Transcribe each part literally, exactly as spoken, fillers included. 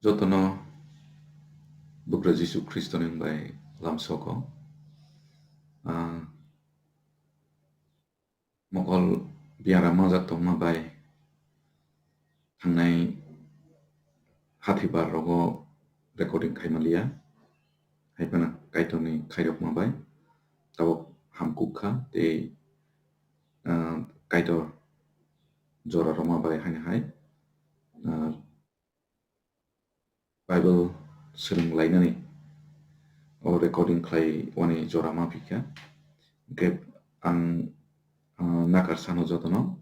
Jotono Bugra Jisu Khristoni wngbai lamsogo. Ah, mokol biara manjak tongma bai thangnai hathibar rogo recording khaimaliya. Haiphano Kaitorni khairokma bai tabok hamkuk kha tei, ah, Kaitor jora rwma bai haino hai, ah, Bible swrwng lainani o recording khlai wani jora ma phikha. Hwnkhe ang, ah, nakar sano jotono,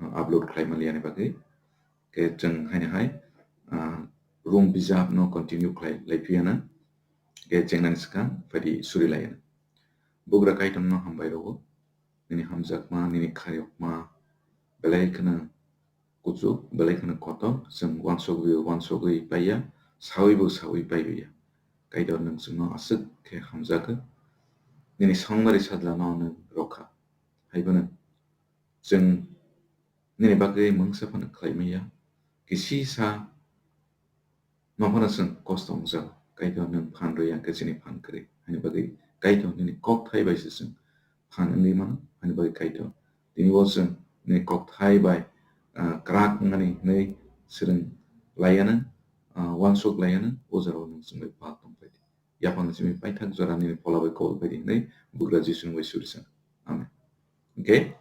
ah, upload khlai maliya ni bagwi. Hwnkhe chwng haino hai, ah, Rom bijap no continue khlai lai phiya na. Hwnkhe chengnani swkang phaidi suri laiya na. Bugra Kaitor no hambai rwo. Nini hamjakma, nini khairokma, belai kheno kuchuk, belai kheno kotor, chwng uansugwi, uansugwi paiya, sawibo sawi paiya. Kaitor nwng chwngno aswk khe hamjagwi, nini songmari sajlano nwng rwkha. Haiphano chwng nini bagwi mungsa phano khlai manya, kisisa no phano chwng kosto wngjago. Kaitor nwng phan rwya hwnkhe chini phan kwrwi. Haini bagwi Kaitor nini kokthai bai se chwng phan wngwi mano. Haini bagwi Kaitor tini bo chwng nini kokthai bai, ah, kwrak wngnani hwnwi swrwng laiya nang, ah, uansuk laiya nang, o jorao nwng chwng bai pal tong phai di. Yaphang simi paithak jora nini phola bai kobol phai di hwnwi Bugra Jisu ni bai suri sa. Amen. Hwnkhe,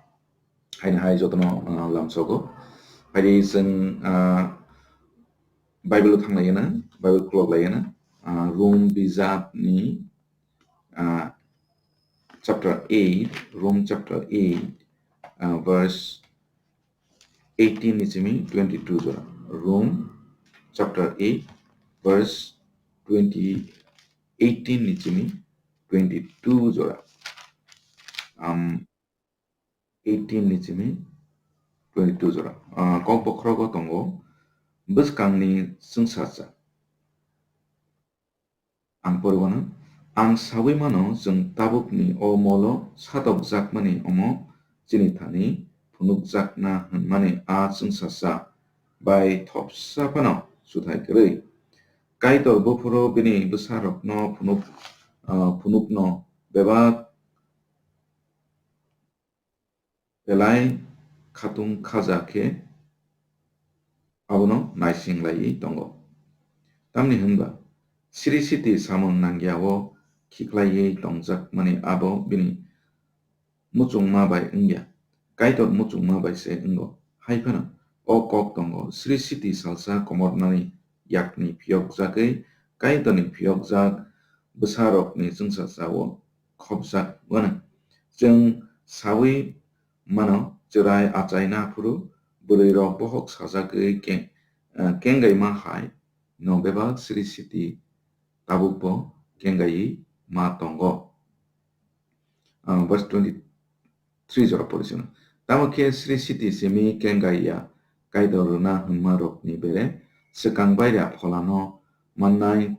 haino hai jotono, ah, lamsogo. Phaidi chwng, ah, Bible o thang laiyana, Bible khulok laiyana, ah, Rom bijapni, ah, chapter eight, Rom chapter eight, ah, verse eighteen ni simi twenty-two jora. Rom chapter eight, verse twenty, eighteen ni simi twenty-two jora. Am, eighteen ni simi twenty-two jora. Ah, kok bokhorogo tongo, bwskangni chwngsacha. Ang poriwano, ang sawi mano, chwng tabukni o molo satokjakmani omo chini thani phunukjakna hwnmani a chwngsacha bai thopsa phano suthai kwrwi. Kaitor buphuru bini bwsarokno phunuk, ah, phunukno bebak belai khatung khaja khe abono naising laiwi tongo. Tamni hwnba sri siti samung nangya o khiklaiwi tongjakmani abo bini muchungma bai wngya, Kaitor muchungma bai se wngo. Hai phano o kok tongo, sri siti salsa komornani yakni phiyokjagwi Kaitorni phiyokjak bwsarokni chwngsacha o khopjak wano. Chwng sawi mano, chwrai achaina phuru bwrwirok bohok sajagwi keng-, eh, kengaima hai no bebak sri siti tabukbo kengaiwi ma tongo. Ah, verse twenty-three jora pori sino. Tamo khe sri siti simi kengaiya Kaitor rwna hwnma rokni bere swkang baira pholano mannai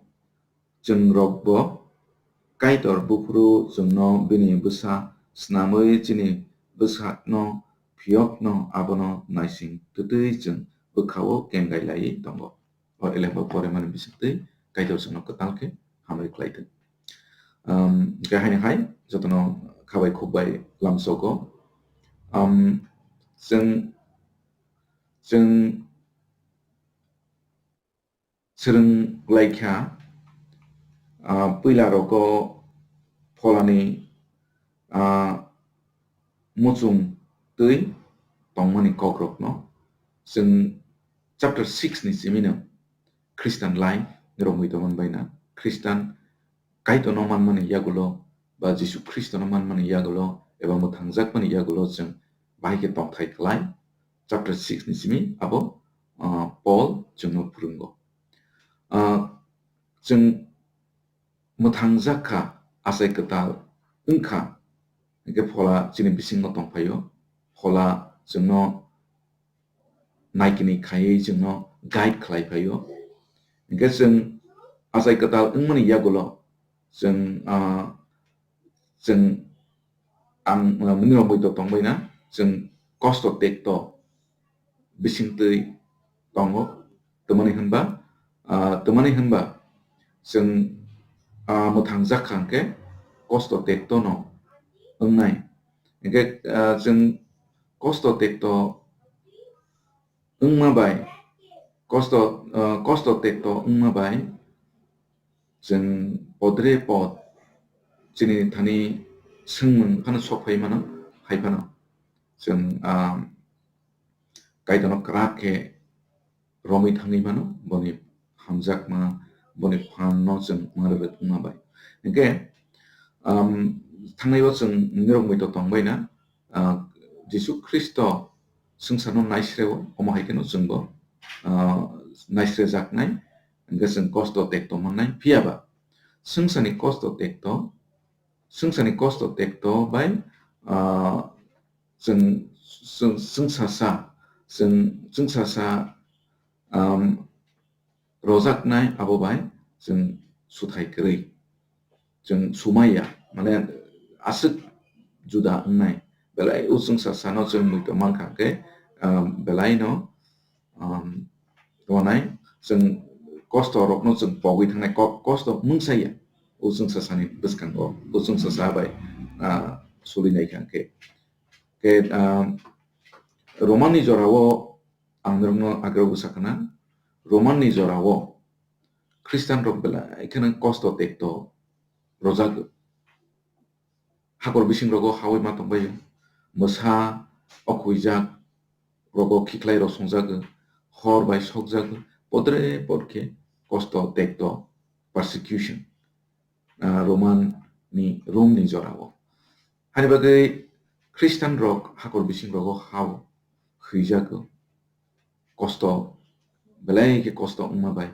chwng rokbo Kaitor buphuru chwngno bini bwsa snamwi chini bwsakno phiyokno abono naising twtwi chwng bwkhao kengai laiwi tongo. O elengba porimani bisingtwi Kaitor chwngno kwtal khe hamri khlai thung. Um, hwnkhe haino hai jotono khabai khukbai lamsogo. Um, chwng, chwng swrwng laikha, ah, puila rogo pholani, ah, muchung twi tongmani kokrokno. Chwng chapter six ni simino Christian life romwi tongmani baina Christian Kaitorno manmani yagulo ba Jisu Khristono manmani yagulo eba mwthangjakmani yagulo chwng bahai khe tongthai khlai. Chapter six ni simi abo, ah, Paul chwngno phwrwngo. Ah, chwng mwthangjak kha, achai kwtal wng kha, hwnkhe phola chini bisingo tongphaio, phola chwngno naikini khaiwi chwngno guide khlai phaio. Hwnkhe chwng achai kwtal wngmani yagulo chwng, ah, chwng ang, ah, nini rok bai to tongbai na, chwng kosto tekto bisingtwi tongo, twmani hwnba, ah, Tamani hwnba chwng, ah, mwthangjak kha hwnkhe kosto tekto no wngnai. Hwnkhe, ah, chwng kosto tekto wngma bai, kosto, ah, kosto tekto wngma bai chwng podre pod chini thani swngmung phano sok phai mano, hai phano chwng, ah, Kaitorno kwrak khe romwi thangwi mano, boni hamjakma, boni phanno chwng mangrwk wngma bai. Hwnkhe, um, thangnai o chwng nirok muitok tongbaina, ah, Jisu Khristo swngcharno naisreo, omo hai kheno chwngbo, ah, naisrejaknai, hwnkhe chwng kosto tekto mannai. Phiya ba swngcharni kosto tekto, swngcharni kosto tekto bai, ah, chwng, chwng, chwngsasa, chwng, chwngsasa, um, rojaknai abo bai chwng suthai kwrwi. Chwng sumaiya, mane aswk juda wngnai. Belai o chwngsasano chwng muitok mankha hwnkhe, um, belaino, um, tongnai, chwng kosto rokno chwng pogwi thangnai, ko-, kosto mungsaiya. O chwngsasani bwskango, o chwngsasa bai, ah, sulinai kha hwnkhe. Khe, ah, Romanni jorao ang norokno agro bwsa khna, Romanni jorao Khristian rok belai kheno kosto tekto rojak. Hakor bising rogo hawi ma tongbaio. Mwsa okhuijak, rogo khiklai rok songjago, hor bai sokjago, podre pod khe kosto tekto, persecution. Ah, Roman ni, Rome ni jorao. Hani bagwi Khristian rok hakor bising rogo hao huijago, kosto, belai khe kosto wngma bai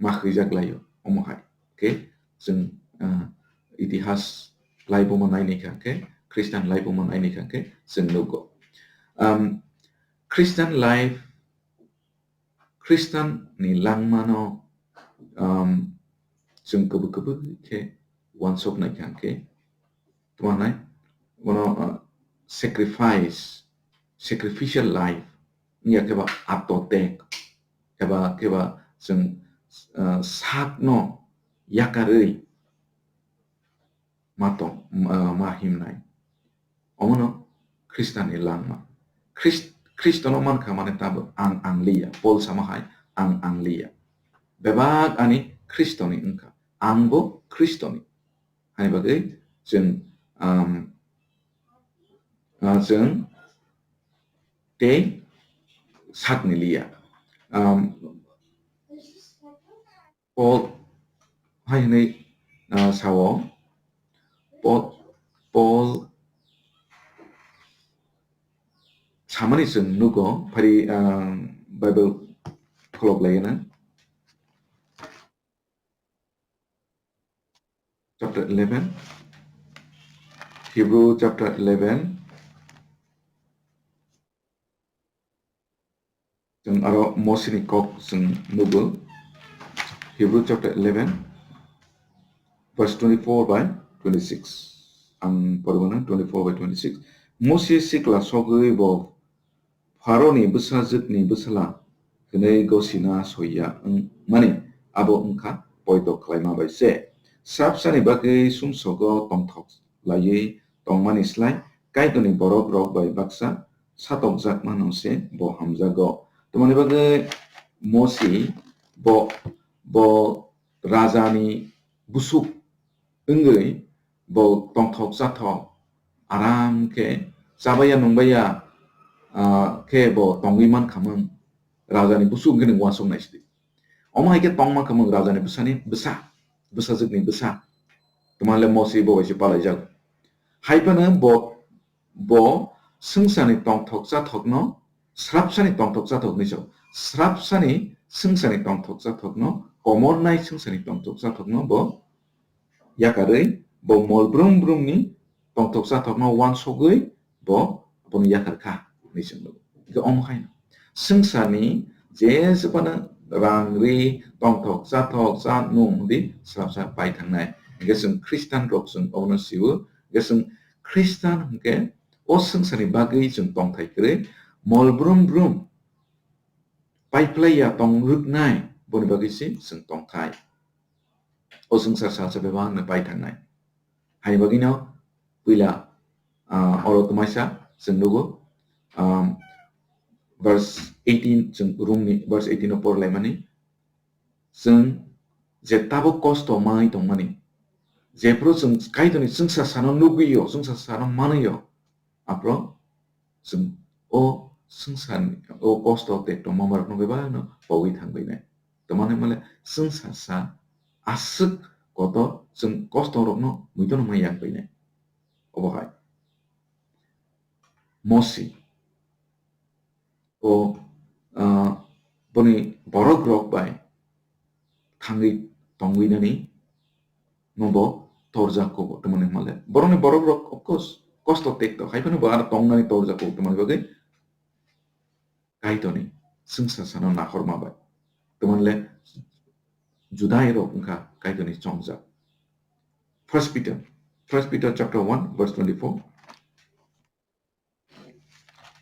ma huijak laio, omo hai khe chwng, ah, itihas laibuma naini kha khe, Khristian laibuma naini kha khe chwng nugo. Um, Christian life, Khristian ni langmano, um, chwng kwbwi kwbwi khe uansuk nai kha khe, tma nai, bono, uh, sacrifice, sacrificial life, wngya khe ba atto tag, eba khe ba chwng, uh, sakno yakarwi ma tong, uh, ma himnai. Omono Khristianni langma. Khrist-, Khristono mankha mane tabuk ang ang liya. Paul sama hai, ang ang liya. Bebak ani Khristoni wngkha. Angbo Khristoni. Hani bagwi chwng, um, uh, chwng tei sakni liya. Um, Paul hai hwnwi, ah, sao, Paul, Paul samani chwng nugo, phari, ah, Bible kholok laiyana. Chapter eleven, Hebrew chapter eleven. Chwng aro Mosini kok chwng nugo. Hebrew chapter eleven, verse twenty-four by twenty-six. Ang poribana twenty-four by twenty-six. Mosi sikla sogwi bo Pharaoni bwsajwkni bwsala hwnwi gosina soiya wng-, mani abo wngkha poito khlaima bai se. Srapsani bagwi sumsogo tongthok laiwi tongmani slai Kaitorni borok rok bai baksa satokjakmano se bo hamjago. Tamoni bagwi Mosi bo, bo rajani busuk wngwi bo tongthok chathok aram khe chabaiya nungbaiya, ah, khe bo tongwi mankhamung rajani busuk wngkhe nwng uansuk naisidi. Omo hai khe tongma khamung rajani bwsani bwsa, bwsajwkni bwsa. Tma le Mosi bo bai se palaijago. Hai phano bo, bo swngcharni tongthok chathokno, srapsani tongthok chathok hinwi sao. Srapsani, swngcharni tongthok chathokno, komornai swngcharni tongthok chathokno bo yakarwi, bo mol brum brumni tongthok chathokno uansugwi bo abono yakar kha hinwi chwng nugo. Hwnkhe omo haino swngcharni je se phano rang ri tongthok chathok cha nung di srapsa pai thangnai. Hwnkhe chwng Khristan rok chwng obono sio. Hwnkhe chwng Khristan hwnkhe o swngcharni bagwi chwng tongthai kwrwi mol brum brum paiphlaiya tong rwknai, boni bagwi se chwng tongthai. O swngchar salsa bebak no pai thangnai. Hai bagwino puila, ah, oro twmaisa chwng nugo, um, verse eighteen, chwng Romni verse eighteen o por laimani, chwng je tabuk kosto manwi tongmani, jephru chwng Kaitorni chwngsa sano nugwi-o, chwngsa sano manwi-o, aphro chwng o swngcharni, o kosto tei tongma borokno bebakno pogwi thangbainai. Tongmani hwnmale swngcharsa aswk kotor chwng kosto rokno muitorno ma yang bainai. Obo hai Mosi o, ah, boni borok rok bai thangwi tongwi nani no bo torjak kubo, tamani hwnmale borokni borok rok, of course, kosto tekto, hai phano bo aro tongnani torjak kubo, tamani bagwi Kaitorni swngsa sano nahorma bai, tamani le Judai rok wngkha Kaitorni chongjak. First Peter, First Peter chapter one verse twenty-four.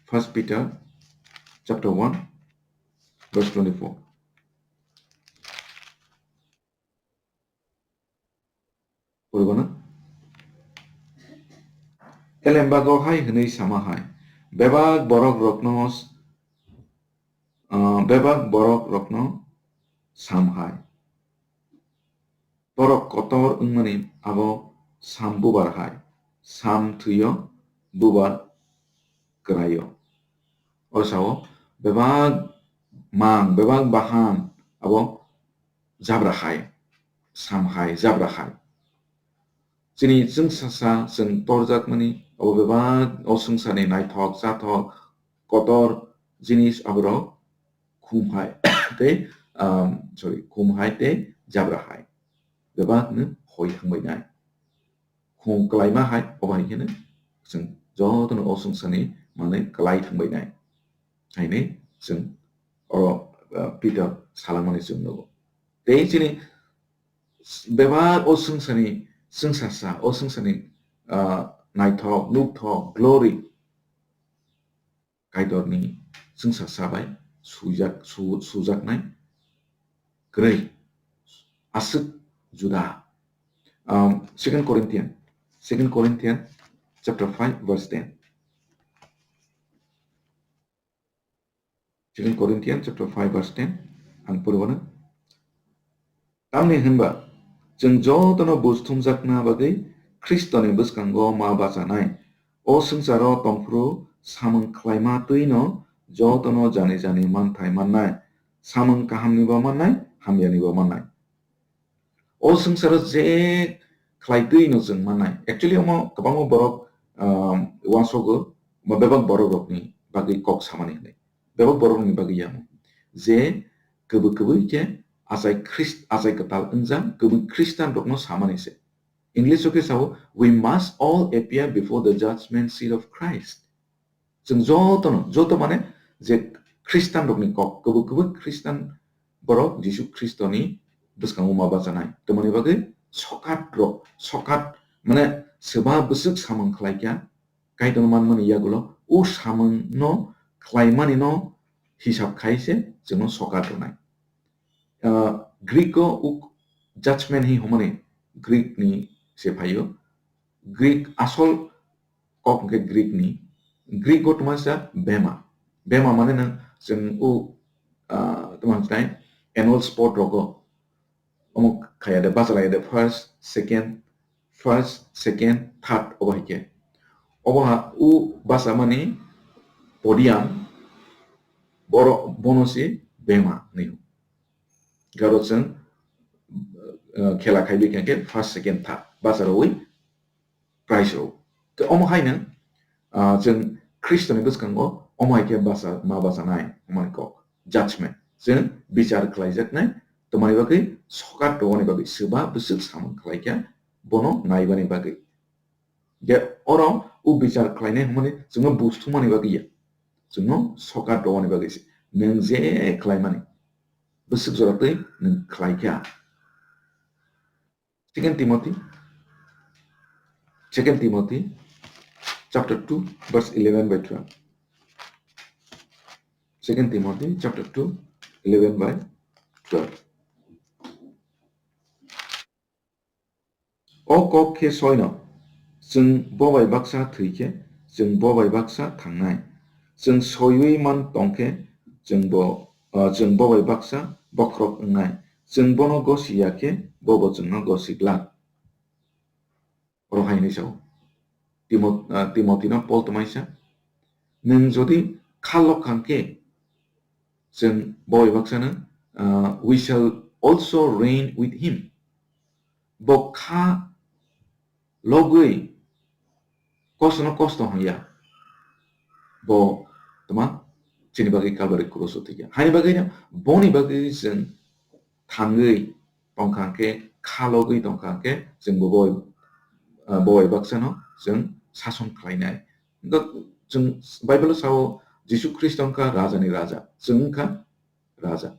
First Peter chapter one verse twenty-four. Poribono. Elembago hai hwnwi sama hai, bebak borok rokno, ah, bebak borok rokno sam hai. Borok kotor wngmani abo sam bubar hai, sam thwio, bubar kwraio. O sao bebak mang, bebak bahan abo jabra hai, sam hai, jabra hai. Chini chwngsasa chwng torjakmani abo bebak o swngcharni naithok, chathok, kotor jinis aborok khum hai tei, um, sorry, khum hai tei jabra hai bebakno hoi thangbainai. Khum kwlaima hai, obo hai kheno chwng jotono o swngcharni manwi kwlai thangbainai. Haini chwng oro, uh, Peter salangmani chwng nugo. Tei chini bebak o swngcharni, swngcharsa, o swngcharni, ah, naithok, nukthok, glory, Kaitorni swngcharsa bai sujak, su-, sujaknai kwrwi aswk juda. Um, Second Corinthian, Second Corinthian chapter five verse ten. Second Corinthians chapter five verse ten, ang poriwano. Tamni hwnba, chwng jotono buj thumjakna bagwi Khristoni bwskango ma bachanai. O swngcharo tongphuru samung khlaima twino jotono jani jani manthai mannai. Samung kahamnibo mannai, hamyanibo mannai. O swngcharo je khlai twi no chwng mannai. Actually, omo kwbangma borok, um, uansogo, ba bebak borok rokni bagwi kok samani hwnwi. Bebak borok rokni bagwi yamo. Je kwbwi kwbwi khe achai Christ-, achai kwtal wngjak kwbwi Christian rokno samani se. English o khe sao, "We must all appear before the judgment seat of Christ." Chwng jotono, joto mane je Khristan rokni kok, kwbwi kwbwi Khristan borok Jisu Khristoni bwskango ma bachanai. Tamoni bagwi sokat rok, sokat mane swba bwswk samung khlai kha, Kaitorno manmani yagulo o samungno khlaimani no hisab khai se chwngno sokat rwnai. Ah, Greek o uk judgment hi hwnmani Greek ni se phaio. Greek asol kok hwnkhe Greek ni. Greek o twma sa bema. Bema mane nang chwng o, ah, twma hwnkhe annual sport rogo omo khaya de, bachalai de, first, second, first, second, third obo hai khe. Obo ha o bachamani podium boro bono se bema hwnwi. Garo chwng, uh, khela khaibi khe first, second, third bacharwi prize rw. Te omo hai nang, uh, chwng Khristoni bwskango omo hai khe bacha, ma bachanai, omo hai kok judgment. Chwng bichar khlaijaknai, tamoni bagwi sokat rwani bagwi swba bwswk samung khlai kha, bono naibani bagwi. Je oro o bichar khlainai hwnmani chwngno buj thumani bagwi ya. Chwngno sokat rwani bagwi se. Nwng je khlaimani bwswk jora twi nwng khlai kha. Second Timothy, Second Timothy chapter two verse eleven by twelve. Second Timothy chapter two, eleven by O kok khe soino, chwng bo bai baksa thwi khe, chwng bo bai baksa thangnai. Chwng soiwi man tong khe, chwng bo, ah, chwng bo bai baksa bokhorok wngnai. Chwng bono gosi ya khe, bo bo chwngno gosi glak. Oro hai hwnwi sao. Timot-, ah, Timothy no Paul tongmani sa. Nwng jodi kha lok kha hwnkhe, chwng bo bai baksa no, ah, "We shall also reign with him." Bo kha logwi kosto no kosto hwn ya. Bo tma chini bagwi Calvary cross o thwi ya. Haini bagwi no boni bagwi chwng thangwi tongkha hwnkhe, kha logwi tongkha hwnkhe, chwng bo boi, ah, boi baksa no chwng sason khlainai. Hwnkhe chwng Bible o sao Jisu Khristo wngkha Raja ni Raja, chwng wngkha Raja.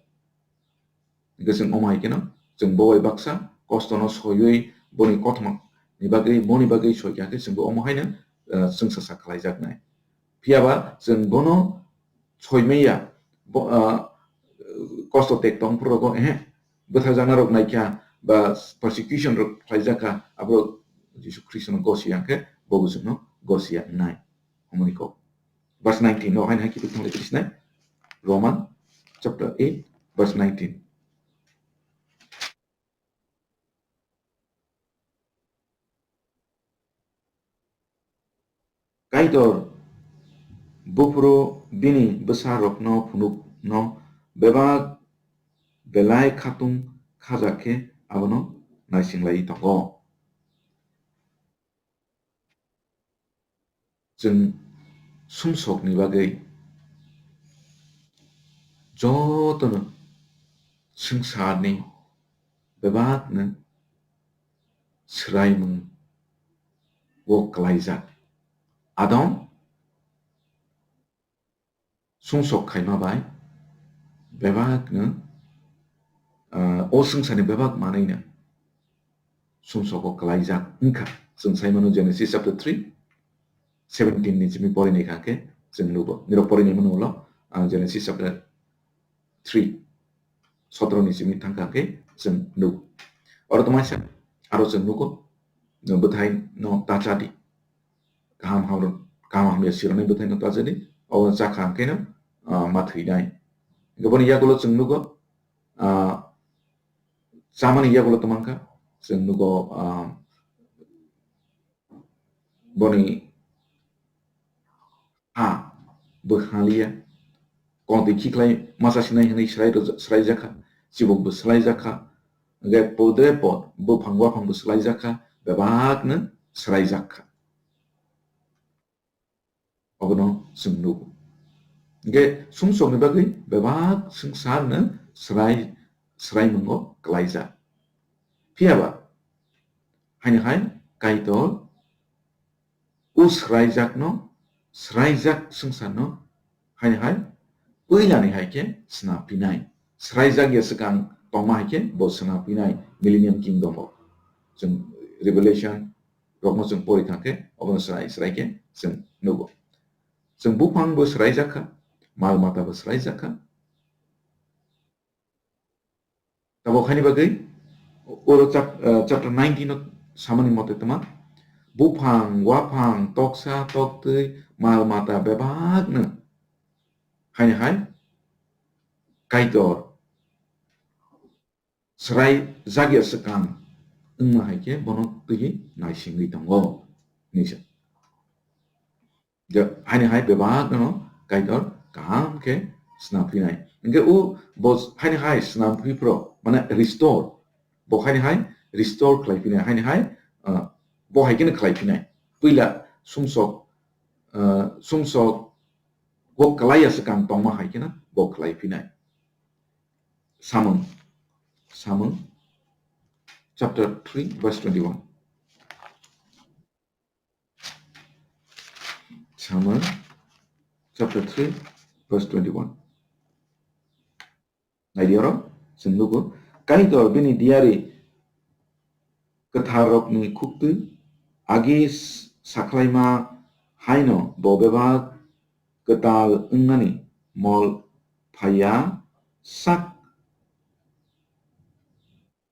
Hwnkhe chwng omo hai kheno chwng boi baksa kosto no soiwi boni kothoma ni bagwi, boni bagwi soikha khe chwngbo omo haino, ah, chwngsa sa khlaijaknai. Phiyaba chwng bono soimaya, bo, ah, kosto tek tong phuru rogo, ehe, bwtharjakna rok naikha, ba persecution rok khlaijak kha, abo Jisu Khristo no gosi ya khe, bo bo chwngno gosi ya wngnai. Omo ni kok. Verse nineteen, no, haino hai kiphil thang lai sinai. Roman chapter eight, verse nineteen. Kaitor buphuru bini bwsa rokno phunukno bebak belai khatung khajak khe abono naising lai tongo. Chwng sumsokni bagwi jotono swngcharni bebakno swraimung o kwlaijak. Adam sumsok khaima bai bebakno, ah, o swngcharni bebak manwino sumsogo kwlaijak wngkha. Chwng sai mano Genesis chapter three, seventeen ni simi porinai kha khe chwng nugo. Nirok porinai mano ulo, ah, Genesis chapter three, sotro ni simi thang kha khe chwng nugo. Oro tongmani sa aro chwng nugo, bwthai no ta cha di. Kaham hamrok, kaham hamya sironi bwthai no ta cha di. Obo cha kha hwnkhe no, ah, ma thwinai. Hwnkhe boni yagulo chwng nugo, ah, chamani yagulo tongmang kha. Chwng nugo, ah, boni ha bwkhaliya, kontwi khiklai masa sinai hwnwi swrai rwja-, swraijak kha, chibuk bo swlaijak kha, hwnkhe podre pod buphang waphang bo swlaijak kha, bebakno swraijak kha. Obono chwng nugo. Hwnkhe sumsokni bagwi bebak swngcharno swrai, swraimungo kwlaijak. Phiyaba haini hai Kaitor o swraijakno, swraijak swngcharno haini hai puilani hai khe swnam phinai. Swraijak ya swkang tongma hai khe bo swnam phinai Millennium Kingdom o. Chwng Revelation rokno chwng pori thang khe obono swrai swrai khe chwng nugo. Chwng buphang bo swraijak kha, mal mata bo swraijak kha. Tabuk haini bagwi oro chap-, eh, chapter nineteen o samani mote tma, buphang, waphang, toksa, toktwi, mal mata bebakno haini hai Kaitor swraijak ya swkang wngma hai khe bono twiwi naisingwi tongo, hinwi sa. Je haini hai bebak no Kaitor kaham khe swnam phinai. Hwnkhe o bo haini hai swnam phi phro, mane restore. Bo haini hai restore khlai phinai, haini hai, ah, bo hai kheno khlai phinai. Puila sumsok, ah, sumsok o kwlai ya swkang tongma hai kheno bo khlai phinai. Samung, Samung chapter three verse twenty-one. Samung chapter three verse twenty-one. Naidi oro, chwng nugo, Kaitor bini diyari kwtharrokni khuktwi agi s-, sakhlaima haino bo bebak kwtal wngnani mol phaiya sak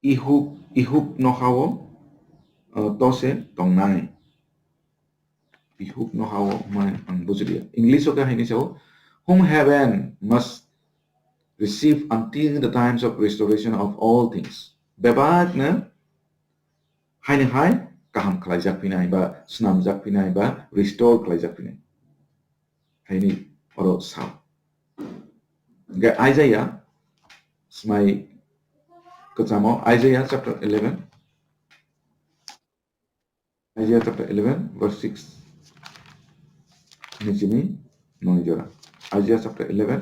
Ihuk, ihuk nohao, uh, tose tongnai. Ihuk nohao, mane ang bujiliya. English o khe haini sao, "Whom heaven must receive until the times of restoration of all things." Bebak no haini hai kaham khlaijak phinai ba swnamjak phinai ba restore khlaijak phinai. Haini oro sao. Hingke Isaiah, smai kwchamo, Isaiah chapter eleven. Isaiah chapter eleven, verse six. Ni simi noni jora. Isaiah chapter eleven.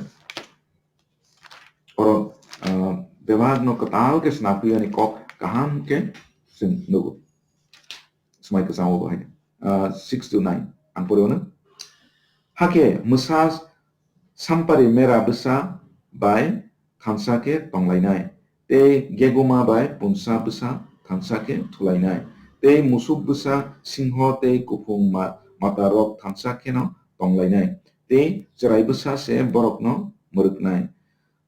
Oro, ah, bebak no kwtal khe swnaphi ani kok kaham khe chwng nugo. Smai kwchamo bo hai. Ah, six to nine. Ang pore ono. Hakhe mwsa sampari mera bwsa bai thansa khe tonglainai, tei geguma bai punsa bwsa thansa khe thulainai, tei musuk bwsa singho tei kuphung ma-, matarok thansa kheno tonglainai, tei chwrai bwsa se borokno mwrwknai.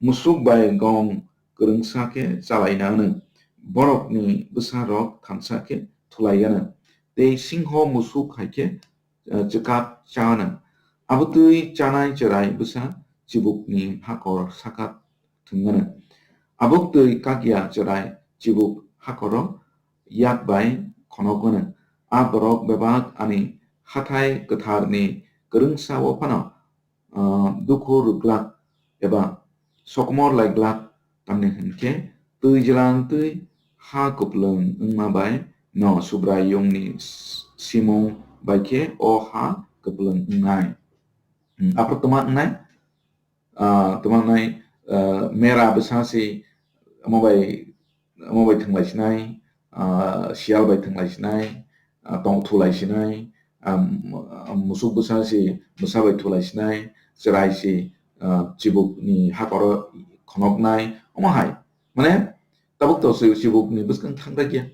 Musuk bai gong kwrwngsa khe chalaina hwnwi, borokni bwsarok thansa khe thulai gana, tei singho musuk hai khe, eh, chwkap cha gana. Abotwi chanai chwrai bwsa chibukni hakor saka thwng gana. Abotwi kakya chwrai chibuk hakoro yak bai khonok gana. A borok bebak ani hathai kwtharni kwrwngsa-o phano ah, dukhu rwglak eba sokomor lai glak, tamni hwn khe twijlang twi ha kwplwng wngma bai no Subraiyungni s-, simung bai khe o ha kwplwng wngnai. Hmm, aphuru twma wngnai, ah, twma wngnai, ah, mera bwsa se omo bai omo bai thwnglai sinai, ah, siyal bai thwnglai sinai, ah, tong thulai sinai, ah, m-, ah, musuk bwsa si bwsa bai thulai sinai, chwrai si, ah, chibuk ni hakoro khonoknai, omo hai. Mane, tabuk to si-, chibuk ni bwskang thangdakya.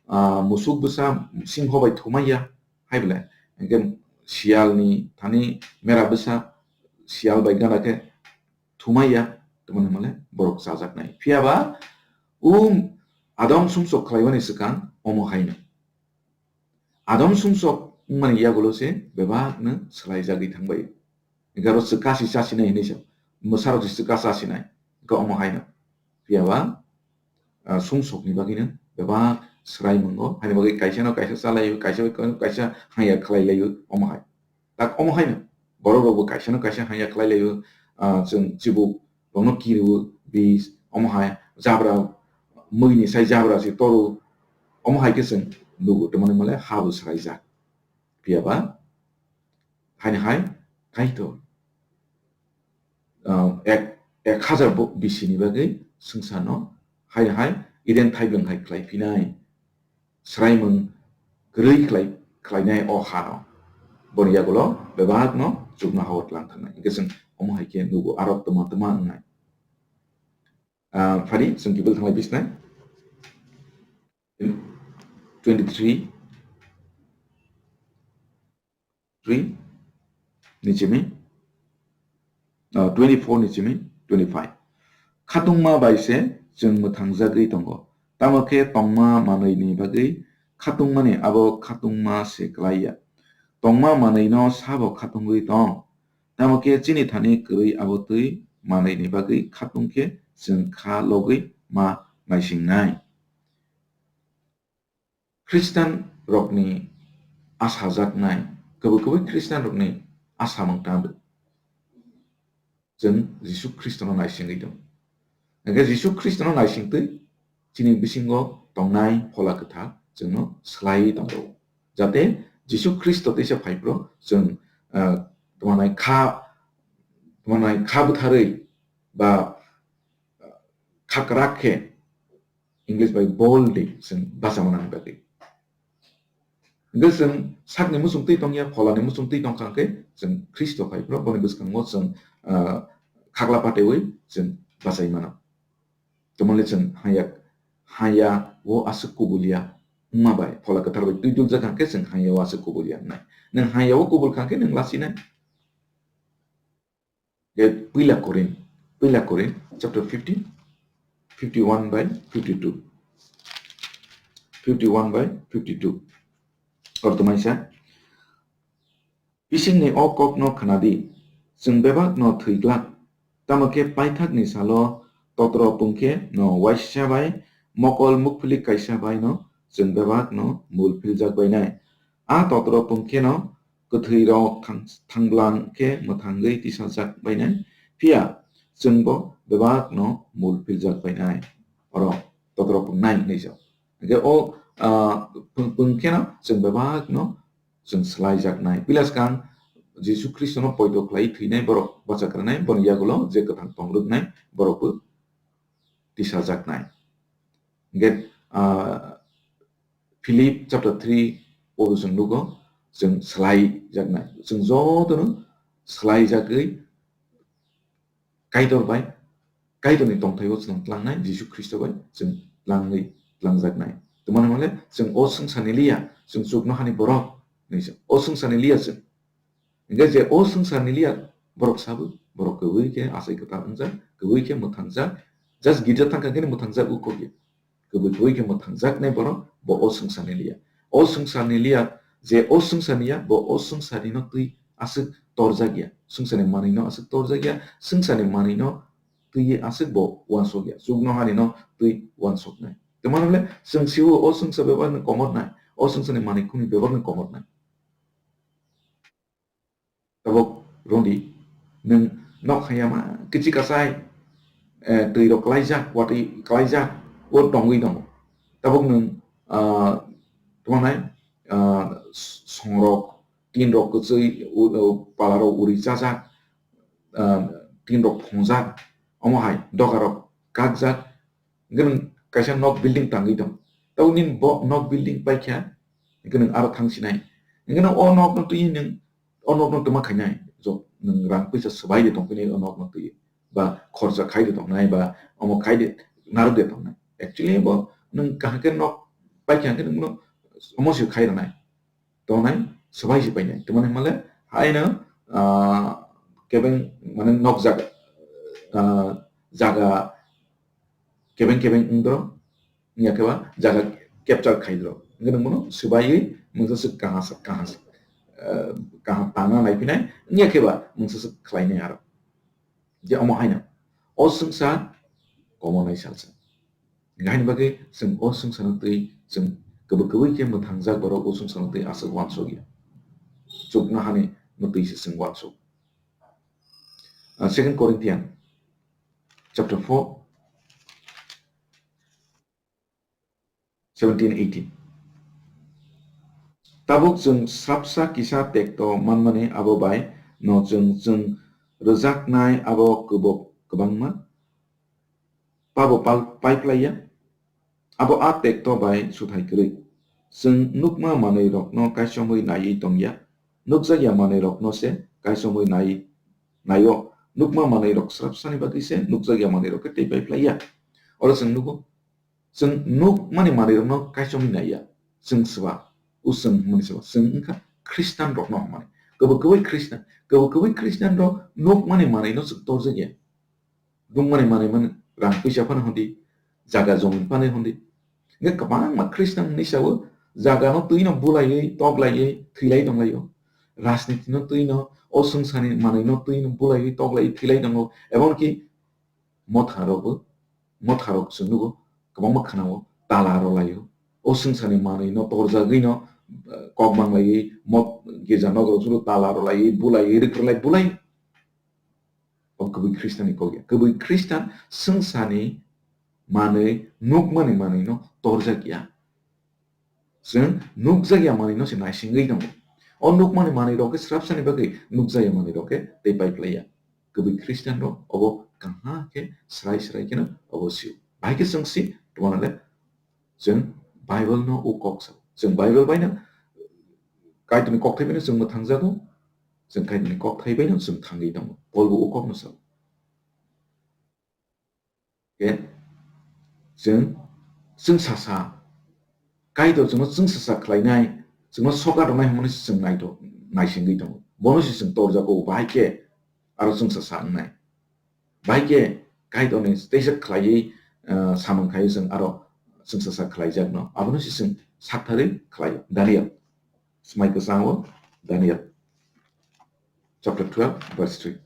Ah, musuk bwsa singho bai thumaiya, hai bole. Hingke siyal ni thani mera bwsa siyal bai gana khe thumaiya, tongmani hwnmale borok chajaknai. Phiya ba o Adam sumsok khlaimani swkang omo haino. Adam sumsok wngmani yagulo se bebakno swlaijagwi thangbai. Hingke aro chwkasi chasinai hinwi se, mwsarok se chwka chasinai, hingke omo haino. Phiya ba, ah, sumsokni bagwino bebak swrai mungo, haini bagwi kaisano kaisa chalaio, kaisa bai kaisa hangya khlai laio, omo hai. Tak omo haino, borok rokbo kaisano kaisa hangya khlai laio, ah, chwng chibuk rokno kiriwo, bis, omo hai, jabra, mwini sai jabra se toro, omo hai khe chwng nugo, tongmani hwnmale habo swraijak. Phiya ba, haini hai, Kaitor, ah, ek, ek hazar bo-, bisini bagwi swngcharno haini hai Eden thaiblwng hai khlai phinai. Swraimung kwrwi khlai-, khlainai o hano. Boni yagulo bebakno chukno hao tlang thangnai. Hingke chwng omo hai khe nugo aro twma twma wngnai. Ah, phari chwng Bible thanglai bisnai. Twenty-three. Three ni simi, ah, twenty-four ni simi twenty-five. Khatungma bai se chwng mwthangjagwi tongo. Tamo khe tongma manwi ni bagwi khatungmani abo khatungma se klai ya. Tongma manwi no sabo khatungwi tong. Tamo khe chini thani kwrwi abo twi manwi ni bagwi khatung khe chwng kha logwi ma naisingnai. Khristan rokni asajaknai, kwbwi kwbwi Khristan rokni asamung tangwi chwng Jisu Khristono naisingwi tongo. Hingkhe Jisu Khristono naisingtwi chini bisingo tongnai Phola Kwthar chwngno swlaiwi tongo. Jate Jisu Khristo teisa phaiphuru chwng, ah, tongmanai kha, tongmanai kha bwtharwi ba, ah, kha kwrak khe English bai boldly chwng bacha manani bagwi. Hingke chwng sakni muchung twi tongya, pholani muchung twi tongkha hingke chwng Khristo phaiphuru boni bwskango chwng, ah, khakla patewi chwng bachai mano. Tamoni chwng haya, haya o aswk kubul ya wngma bai, Phola Kwthar bai twi duljak hingke chwng haya o aswk kubul ya wngnai. Nwng haya o kubul kha hingke nwng lasinai. Ge Puila Korin, Puila Korin chapter fifteen, fifty-one by fifty-two. fifty one by fifty two. Oro tongmani sa. Bisingni o kokno khwnadi, chwng bebakno thwi glak, tamo khe paithakni salo totro pungkhe no waisa bai mokol mukphilik kaisa bai no chwng bebakno mul philjak bainai. A totro pungkhe no kwthwi rok thang-, thangblang khe mwthangwi tisajak bainai, phiya chwngbo bebakno mul philjak bainai. Oro totro pungnai hinwi sa. Hingke o, ah, pung-, pungkhe no chwng bebakno chwng swlaijaknai. Puila swkang Jisu Khristono poito khlai thwinai borok bachakrwnai, boni yagulo je kwthang tongrwknai borokbo tisajaknai. Hingke, ah, Philip chapter three o chwng nugo, chwng swlaijaknai. Chwng jotono swlaijagwi Kaitor bai, Kaitorni tongthaio chwng tlangnai, Jisu Khristo bai chwng tlangwi tlangjaknai. Tamani hwnle chwng o swngcharni liya, chwng chuknohani borok hinwi se. O swngcharni liya chwng. Hingke je o swngcharni liya borok sabo, borok kwbwi khe achai kwtal wngjak, kwbwi khe mwthangjak, just girja thangkha khe mwthangjak u kok ya. Kwbwi kwbwi khe mwthangjaknai borok bo o swngcharni liya. O swngcharni liya, je o swngcharni ya, bo o swngcharni no twi aswk torjak ya. Swngcharni manwi no aswk torjak ya, swngcharni manwi no twi aswk bo uansuk ya. Chuknohani no twi uansuknai. Tamani hwnle chwng sio o swngchar bebakni komornai, o swngcharni manwi khungni bebakni komornai. Tabuk rwngdi, nwng nok haya ma kichi kasai, eh, twi rok klaijak, watwi klaijak, o tongwi tongo. Tabuk nwng, ah, tongmani, ah, s-, songrok, tin rok kwchwi, u-, u-, pala rok uri chajak, ah, tin rok phungjak, omo hai doga rok kakjak, hingke nwng kaisa nok building tangwi tong. Tabuk nini bo nok building paikha, hingke nwng aro thangsinai. Hingke nwng o nok no twi nwng o nok no twma khainai, jok nwng rang puisa swbai de tongphinai o nok no twi, ba khorcha khai de tongnai, ba omo khai de narwk de tongnai. Actually bo nwng kaham khe nok paikha hingke nwng no omo se khai rwnai, tongnai, swbai se painai. Tamani hwnle haino, ah, kebeng mane nok jaga, ah, jaga kebeng kebeng wngdro, wngya khe ba jaga capture khaidro. Hingke nwng bono swbaiwi mungsa swk kaham sa-, kaham sa-, eh, kaham tangna naiphinai, wngya khe ba mungsa swk khlainai aro. Je omo haino. O swngsa komo nai salsa. Hingke haini bagwi chwng o swngsa no twi chwng kwbwi kwbwi khe mwthangjak borok o swngsa no twi aswk uansuk ya. Chukno hani no twi se chwng uansuk. Ah, Second Corinthian chapter four, seventeen, eighteen. Tabuk chwng srapsa kisa tekto manmani abo bai no chwng, chwng rwjaknai abo kwbok kwbangma pabo pal-, paiplaiya. Abo a tekto bai suthai kwrwi. Chwng nukma manwi rokno kaichomwi naiwi tongya, nukjakya manwi rokno se kaichomwi nai, naio. Nukma manwi rok srapsani bagwi se nukjakya manwi rok khe tei paiplaiya. Oro chwng nugo, chwng nukmani manwi rokno kaichomwi naiya. Chwng swba, o chwng hwnmani swba, chwng wngkha Khristan rokno hwnmani. Kwbwi kwbwi Khristan, kwbwi kwbwi Khristan rok nukmani manwino chwng torjakya. Nukmani manwi mani rang puisa phano hwndi, jaga jomin phano hwndi. Hingke kwbangma Khristan hinwi sao, jaga no twi no bulaiwi, toklaiwi, thwilai tonglaio. Rajniti no twi no, o swngcharni manwi no twi no bulaiwi, toklaiwi, thwilai tongo. Emonki motha rokbo, motha rok chwng nugo, kwbangma khwnao, tala rwlaio. O swngcharni manwi no torjagwi no, eh, kok manglaiwi, mot-, girja nok rok chwngno tala rwlaiwi, bulaiwi, rwkrwlai, bulai. O kwbwi Khristanni kok ya. Kwbwi Khristan swngcharni manwi, nukmani manwino torjak ya. Chwng nukjak ya manwino se naisingwi tongo. O nukmani manwi rok khe srapsani bagwi nukjak ya manwi rok khe tei paiplai ya. Kwbwi Khristanrok obo kaham khe srai srai kheno obo sio. Bahai khe chwng si, tongmani le chwng Bible no o kok sa. Chwng Bible bai no Kaitorni kokthai bai no chwng mwthangjago. Chwng Kaitorni kokthai bai no chwng thangwi tongo. Paul bo o kok no sa. Khe chwng, chwng sasa, Kaitor chwngno chwng sasa khlainai, chwngno sokat rwnai hwnmani chwng naito-, naisingwi tongo. Bono se chwng torjago, bahai khe aro chwng sasa wngnai. Bahai khe Kaitorni teisa khlaiwi, ah, samung khai chwng aro chwngsacha khlaijakno. Abono se chwng sakthari khlai Daniel. Smai kwchango Daniel chapter twelve, verse three.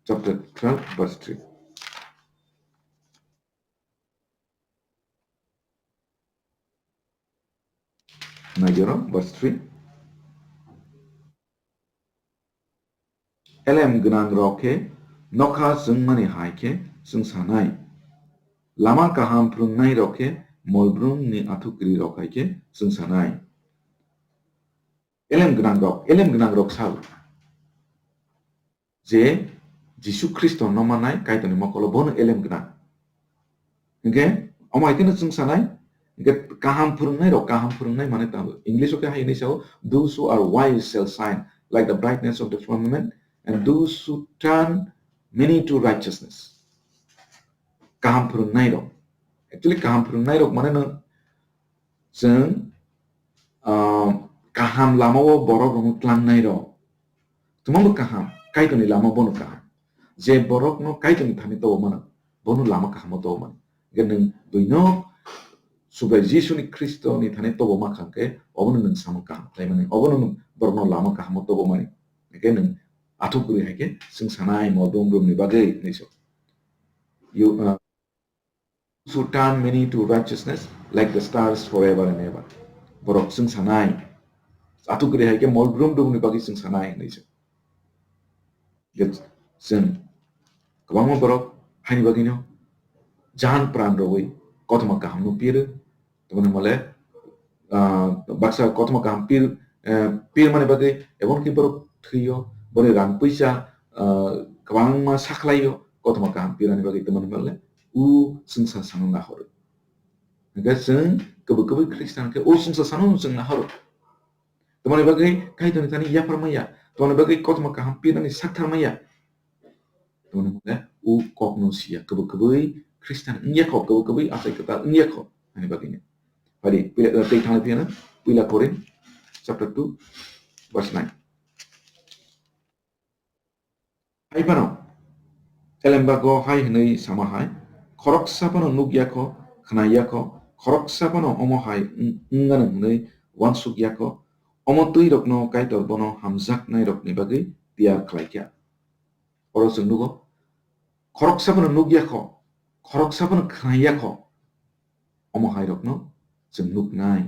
Chapter twelve, verse three. Naijoro, verse three. Elem gwnang rok khe nokha chwngmani hai khe chwngsanai. Lama kaham phwrwngnai rok khe molbrumni athukri rok hai khe chwngsanai. Elem gwnang rok, elem gwnang rok sao je Jisu Khristo no manai Kaitorni mokolo bono elem gwnang. Hingkhe omo hai kheno chwng sanai, hingkhe kaham phwrwngnai rok, kaham phwrwngnai mane tamo English o khe hai hinwi sao, "Those who are wise shall shine like the brightness of the firmament, and those who turn many to righteousness." Kaham phwrwngnai rok. Actually, kaham phwrwngnai rok mane no chwng, ah, kaham lamao borok rokno tlangnai rok. Tamo bo kaham, Kaitorni lama bono kaham. Je borokno Kaitorni thani tobo mano, bono lama kahamo tobo mano. Hingkhe nwng buino Subrai Jisuni Khristoni thani tobo ma kha hwnkhe, obono nwng samung kaham khlai mani, obono nwng borokno lama kahamo tobo mani. Hingkhe nwng athuk kwrwi hai khe chwng sanai mo brum brumni bagwi hinwi se. You, uh, who turn many to righteousness like the stars forever and ever. Borok chwng sanai. Athuk kwrwi hai khe mol brum brumni bagwi chwng sanai hinwi se. Je chwng kwbangma borok haini bagwino jan pran rwui kothoma kahamno piro. Tongmani mole, ah, baksa kothoma kaham pir, eh, pirmani bagwi, ebonki borok thwiyo, boni rang puisa, ah, kwbangma sakhlaio, kothoma kaham pirmani bagwi tongmani mole, u chwngsa sano nahoro. Hingkhe chwng kwbwi kwbwi Khristan khe u chwngsa sano chwng nahoro. Tongmani bagwi Kaitorni thani yapharmaya, tongmani bagwi kothoma kaham pirnani saktharmaya. Tongmani hwnle u kokno siya, kwbwi kwbwi Khristan wngya kho, kwbwi kwbwi achai kwtal wngya kho, ani bagwino. Phadi, puila, tei thangwi phiyano, Puila Korin chapter two, verse nine. Hai phano, elembago hai hwnwi sama hai, khoroksa phano nukya kho, khnaya kho, khoroksa phano omo hai wng-, wngmano hwnwi uansukya kho, omo twiborokno Kaitor bono hamjaknairokni bagwi tiyar khlaikha. Oro chwng nugo, khoroksa phano nukya kho, khoroksa phano khnaya kho, omo hairokno chwng nuknai.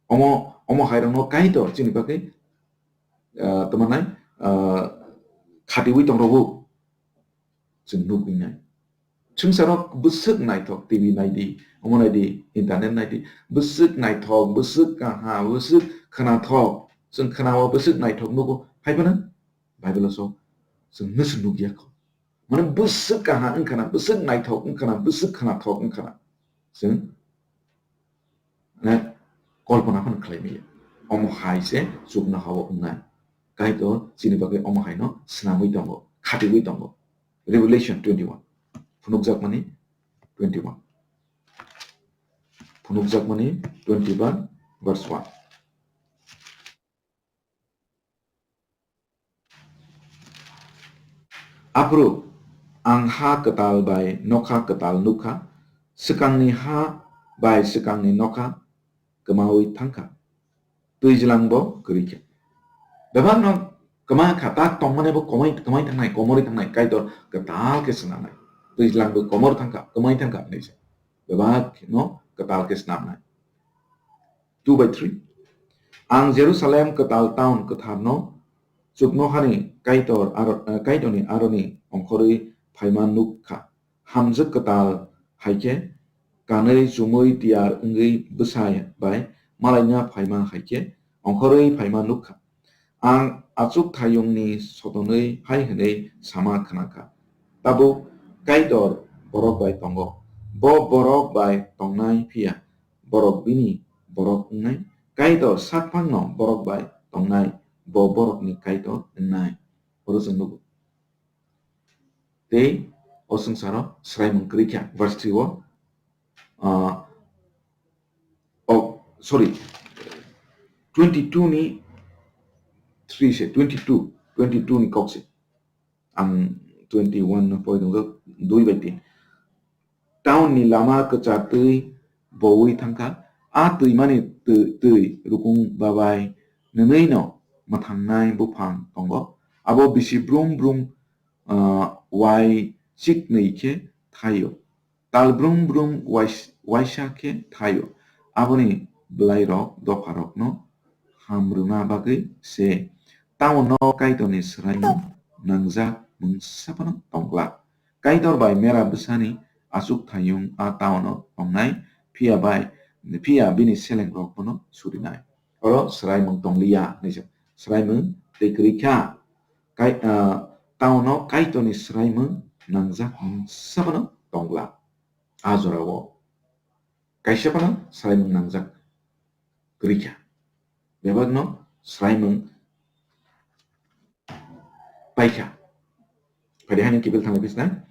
Omo, omo hairokno Kaitor chini bagwi, ah, tamo nai, ah, khatiwi tongrwo chwng nukwi nai. Swngcharo bwswk naithok, T V naidi, omo naidi, internet naidi, bwswk naithok, bwswk kaham, bwswk khnathok, chwng khnao bwswk naithok nugo, hai phano Bible-o so chwng nwswk nukya kho. Mane bwswk kaham wngkhana, bwswk naithok wngkhana, bwswk khnathok wngkhana. Chwng mane kolpona phano khlai maya. Omo hai se chuknoha-o wngnai. Kaitor chini bagwi omo haino snamwi tongo, khatiwi tongo. Revelation twenty-one. Phunukjakmani twenty-one. Phunukjakmani twenty-one verse one. Aphuru ang ha kwtal bai nokha kwtal nukha, swkangni ha bai swkangni nokha kwmawi thangkha, twijlangbo kwrwi kha. Bebakno kwma kha, tak tongmani bo kwmai, kwmai thangnai, komorwi thangnai, Kaitor kwtal khe swnamnai. Twijlangbo komor thangkha, kwmai thangkha hwnwi se. Bebakno kwtal khe swnamnai. Two by three. Ang Jerusalem kwtal town kwtharno chuknohani Kaitor aro, eh, Kaitorni aroni ongkhorwi phaima nuk kha. Hamjwk kwtal hai khe kanwi chumui tiyar wngwi bwsai bai malaina phaima hai khe ongkhorwi phaima nuk kha. Ang achuk thayungni sotonwi hai hwnwi sama khna kha, "Tabuk Kaitor borok bai tongo, bo borok bai tongnai phiya borok bini borok wngnai, Kaitor sakphangno borok bai tongnai, bo borokni Kaitor wngnai." Oro chwng nugo. Tei o swngcharo swraimung kwrwi kha, verse three o, ah, oh, sorry, twenty-two ni three se, twenty-two, twenty-two ni kok se. Ang twenty-one no pori tongjak, dui bai tin. Town ni lama kwchar twi bowi thangkha, a twimani twi, twi rukung babai nwnwi no mwthangnai buphang tongo, abo bisi brum brum, ah, wai chiknwi khe thaio. Tal brum brum wais-, waisa khe thaio. Aboni bwlairok dopharokno ham rwna bagwi se town-o Kaitorni swraimung nangjak mungsa phano tong glak. Kaitor bai mera bwsani achukthayung a town-o tongnai, phiya bai, phiya bini selengrok bono surinai. Oro swraimung tong liya hinwi se swraimung tei kwrwi kha. Kai-, ah, town-o Kaitorni swraimung nangjak mungsa phano tong glak. A jorao kaisa phano swraimung nangjak kwrwi kha. Bebakno swraimung paikha. Phai de haino kiphil thangwi phisna,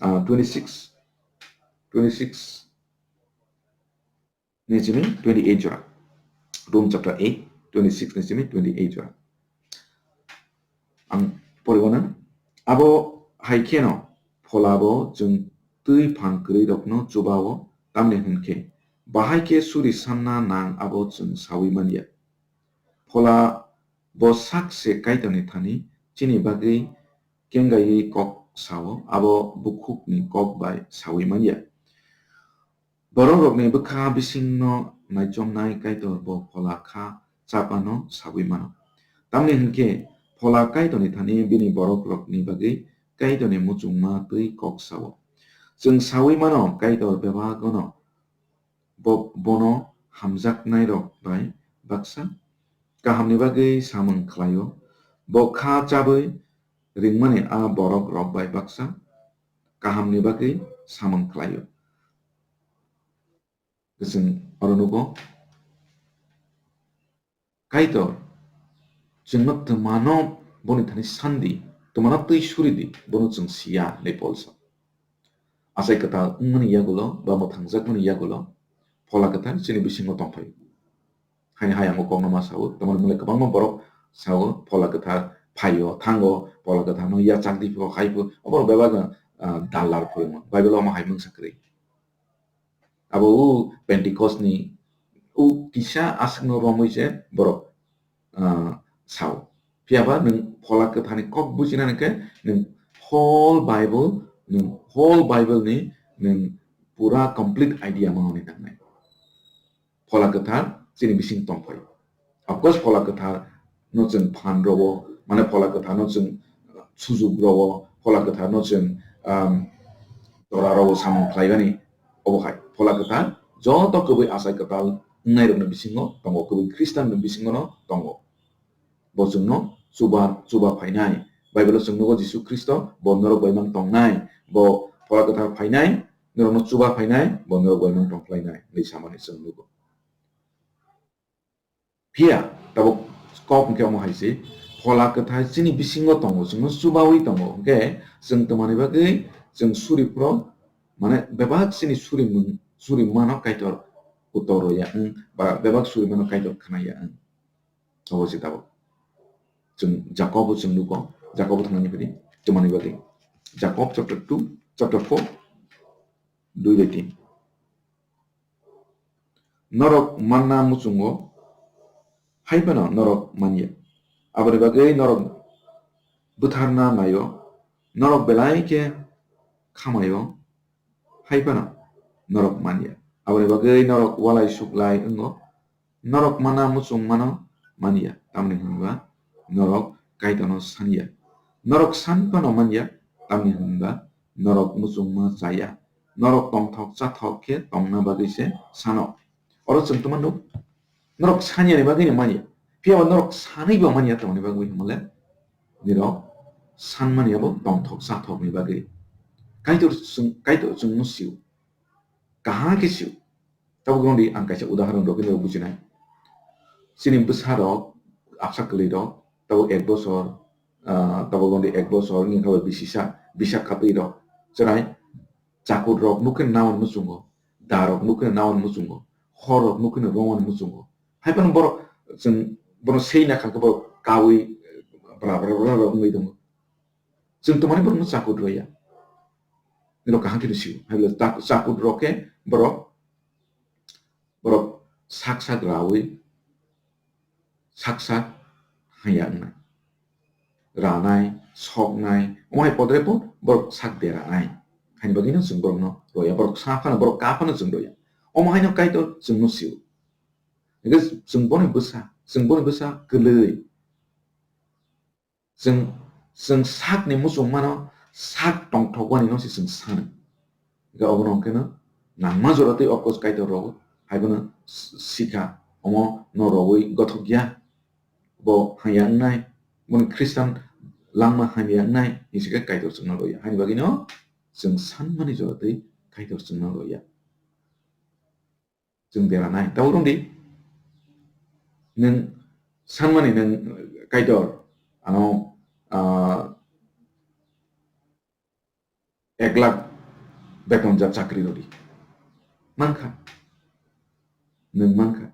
ah, twenty-six, twenty-six ni simi twenty-eight jora. Rom chapter eight, twenty-six ni simi twenty-eight jora. Ang poribo na, abo hai kheno pholabo chwng twi phang kwrwi rokno chubao, tamni hwn khe bahai khe suri sanna nang abo chwng saui man ya. Phola bo sak se Kaitorni thani chini bagwi kengaiwi kok sao, abo bukhukni kok bai saui man ya. Borok rokni bwkha bisingno naichomnai Kaitor bo phola kha chapano saui mano. Tamni hwn khe phola Kaitorni thani bini borok rokni bagwi Kaitorni muchungma twi kok sao. Chwng saui mano Kaitor bebagono bo-, bono hamjaknairok bai baksa kahamni bagwi samung khlaio. Bo kha chabwi ringmani a borok rok bai baksa kahamni bagwi samung khlaio. Chwng oro nugo, Kaitor chwngno twmano boni thani sandi, twmano twi suridi, bono chwng siya, hinwi Pol sa. Achai kwtal wngmani yagulo ba mwthangjakmani yagulo Phola Kwthar chini bisingo tongphai. Haini hai ang o kokno ma sao, tamoni mwnai kwbangma borok sao, Phola Kwthar phaio, thango, Phola Kwtharno yachak di pho, hai pho, oborok bebak, ah, dallar phwrwngmung. Bible-o omo hai mungsa kwrwi. Abo o Pentecost ni o kisa aswkno romwi se borok, ah, sao. Phiya ba nwng Phola Kwtharni kok bujinani khe nwng whole Bible, nwng whole Bible ni nwng pura complete idea manwi nangnai. Phola Kwthar chini bising tongphai. Of course, Phola Kwthar no chwng phan rwo, mane Phola Kwthar no chwng sujuk rwo, Phola Kwthar no chwng, um, jora rwo samung khlaimani. Obo hai Phola Kwthar joto kwbwi achai kwtal wngnairokni bisingo tongo, kwbwi Khristanni bisingono tongo. Bo chwngno chuba, chuba phainai. Bible-o chwng nugo Jisu Khristo bo norok bai mang tongnai, bo Phola Kwthar phainai, norokno chuba phainai, bo norok bai mang tong khlainai hinwi samani chwng nugo. Phiya tabuk kok hwnkhe omo hai se, Phola Kwthar chini bisingo tongo, chwngno chubaui tongo, hwnkhe chwng twmani bagwi chwng suri phro, mane bebak chini suri mung, suri mano Kaitor utor ya wng, ba bebak suri mano Kaitor khna ya wng. Obo se tabuk. Chwng Jakobo chwng nugo, Jakobo thangnaini phidi twmani bagwi. Jakob chapter two, chapter four, dui bai tin. Norok manna muchungo, hai phano norok manya. Aboni bagwi norok bwtharna naio, norok belai khe khamaio, hai phano norok manya. Aboni bagwi norok walai suklai wngo, norok mana muchung mano manya, tamni hwnba norok Kaitorno sanya. Norok san phano manya, tamni hwnba norok muchungma chaya. Norok tongthok chathok khe tongna bagwi se sano. Oro chwng tongma nuk, norok sanyani bagwi no manya. Phiya ba norok sanwi bo manya tongni bagwi hwnmale, nirok sanmani abo tongthok chathokni bagwi. Kaitor chwng, Kaitor chwngno sio. Kaham khe sio. Tabuk wngdi ang kaisa udaharon rwgwi nirok bujinai. Chini bwsarok apsa kwlwirok tabuk ek bosor, ah, tabuk wngdi ek bosor wngkha bai bisisa, bisa khatwi rok chwrai chakur rok nukhe nawan muchungo, da rok nukhe nawan muchungo, hor rok nukhe rowan muchungo. Hai phano borok chwng bono sei na kha khe borok kaui bra bra bra bra wngwi tongo. Chwng twmani borokno chakut rwya. Nino kaham khe sio. Hai bole chak-, chakut rok khe borok, borok sak sak rawi, sak sak haya wngnai. Ranai, soknai, omo hai podre pod borok sak deranai. Haini bagwino chwng borokno rwya, borok sa phano, borok ka phano chwng rwya. Omo haino Kaitor chwngno sio. Hingkhe chwng boni bwsa, chwng boni bwsa kwlwi. Chwng, chwng sakni muchungmano sak tongthokwanino se chwng sano. Hingkhe obono hwnkhe no nangma jora twi o kos Kaitor rogo, hai bono s-, sikha, omo no rogwi gothokya, bo hamya wngnai, boni Khristan langma hamya wngnai, hinwi se khe Kaitor chwngno roya. Haini bagwino chwng sanmani jora twi Kaitor chwngno roya. Chwng deranai. Tabuk rwngdi, nwng sanmani nwng Kaitor ano, ah, ek lakh beton ja chakri rwdi. Mankha. Nwng mankha.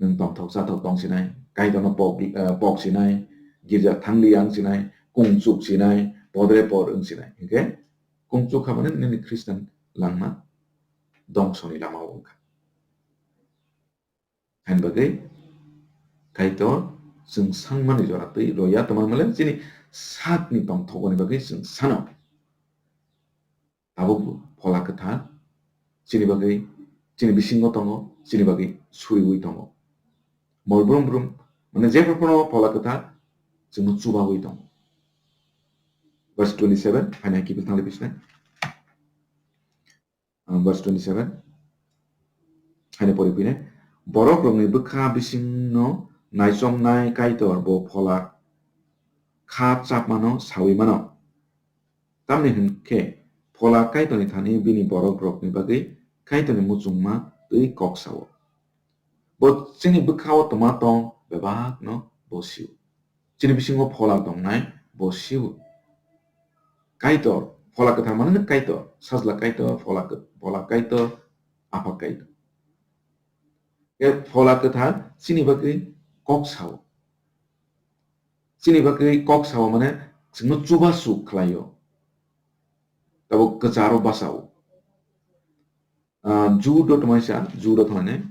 Nwng tongthok chathok tong sinai, Kaitorno pok, eh, pok sinai, girja thangli ang sinai, kung chuk sinai, podre por wng sinai. Hingkhe kung chuk kha mane nini Khristan langma dongsoni lama o wngkha. Haini bagwi Kaitor chwng sanmani jora twi roya, tongmani mole chini sakni tongthokni bagwi chwng sano. Tabuk bo Phola Kwthar chini bagwi, chini bisingo tongo, chini bagwi suriwi tongo. Mol brum brum, mane, jephru phano Phola Kwthar chwngno chubawi tongo. Verse twenty-seven, haino hai kiphil thangli bisnai. Ah, verse twenty-seven. Haino pori phine, borok rokni bwkha bisingno naichomnai Kaitor bo Phola kha chapmano sawi mano. Tamni hwn khe Phola Kaitorni thani bini borok rokni bagwi Kaitorni muchungma twi kok sao. Bo chini bwkha-o tongma tong bebakno bo sio. Chini bisingo Phola tongnai bo sio. Kaitor, Phola Kwthar mane Kaitor, Sajla Kaitor, Phola Kw-, Phola Kaitor, Apha Kaitor. E Phola Kwthar chini bagwi kok sao. Chini bagwi kok sao mane chwngno chubachu khlaio. Tabuk kwcharo bachao. Ah, Jude o tongmani sa, Jude o thangmani.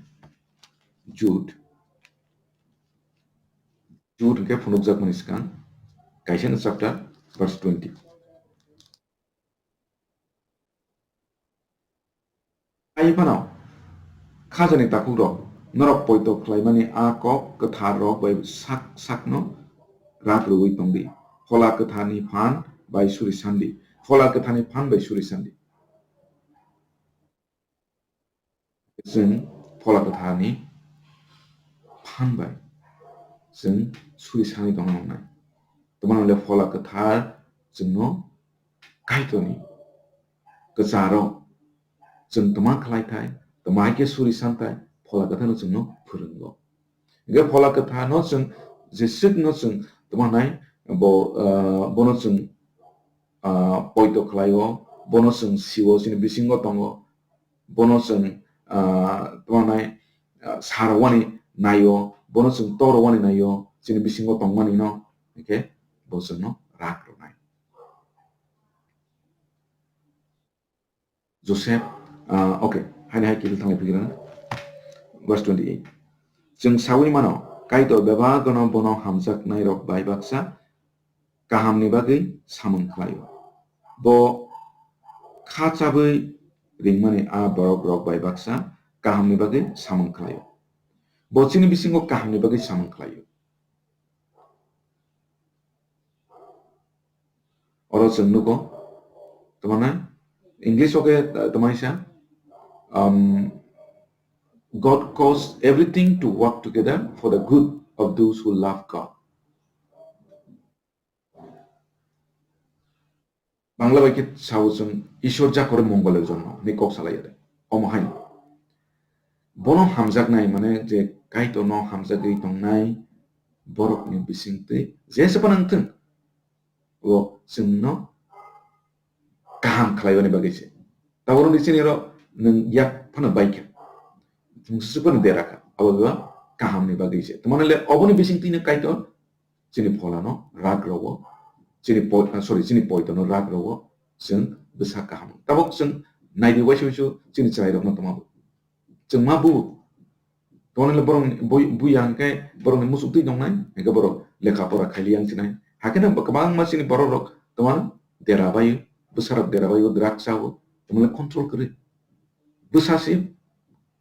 Jude. Jude hwnkhe phunukjakmani swkang, kaisa no chapter, verse twenty. Hai phano, khajani takhukrok, norok poito khlaimani a kok kwthar rok bai sak sakno rak rwui tongdi. Phola Kwtharni phan bai suri sandi. Phola Kwtharni phan bai suri sandi. Chwng Phola Kwtharni phan bai chwng suri sani tongna nangnai. Tongmani hwnle Phola Kwthar chwngno Kaitorni kwcharo chwng tma khlai thai, tma khe suri san thai, Phola Kwtharno chwngno phwrwngo. Hingkhe Phola Kwtharno chwng jeswkno chwng tma nai bo, ah, bono chwng, ah, poito khlaio, bono chwng sio, chini bisingo tongo, bono chwng, ah, tma nai, ah, sarwani naio, bono chwng torwani naio, chini bisingo tongmani no, hingkhe bo chwngno rak rwnai. Joseph, ah, okay, haino hai kiphil thanglai phikirana. Verse twenty-eight. Chwng sawi mano, Kaitor bebak gano bono hamjaknai rok bai baksa kahamni bagwi samung khlaio. Bo kha chabwi ringmani a borok rok bai baksa kahamni bagwi samung khlaio. Bo chini bisingo kahamni bagwi samung khlaio. Oro chwng nugo, tama nai? English o khe, uh, tama sa? Um, "God cause everything to work together for the good of those who love God." Bangla bai khe sao chwng, "Ishwar ja kore mongol er jonno," hinwi kok salai ya de. Omo hai. Bono hamjaknai, mane je Kaitorno hamjagwi tongnai borokni bisingtwi jesa phano wng thung, bo chwngno kaham khlaimani bagwi se. Tabuk rwngdi chini oro nwng yak phano bai kha, chwng swk phano dera kha, abo beba kahamni bagwi se. Tamo le oboni bisingtwino Kaitor chini pholano rak rogo chini poi-, ah, sorry, chini poito no rak rogo chwng bwsa kaham. Tabok chwng naidi waisa waisa chini chwrai rok no tongma bo. Chwng ma bu. Tongmani le borok ni bui, buya hwnkhe borok ni muchuk twi tongnai, hwnkhe borok lekha pora khaili yang chinai. Hakhe no kwbangma chini borok rok tongmani dera bai, bwsa rok dera bai o drugs o, tongmani control kwrwi. Bwsa se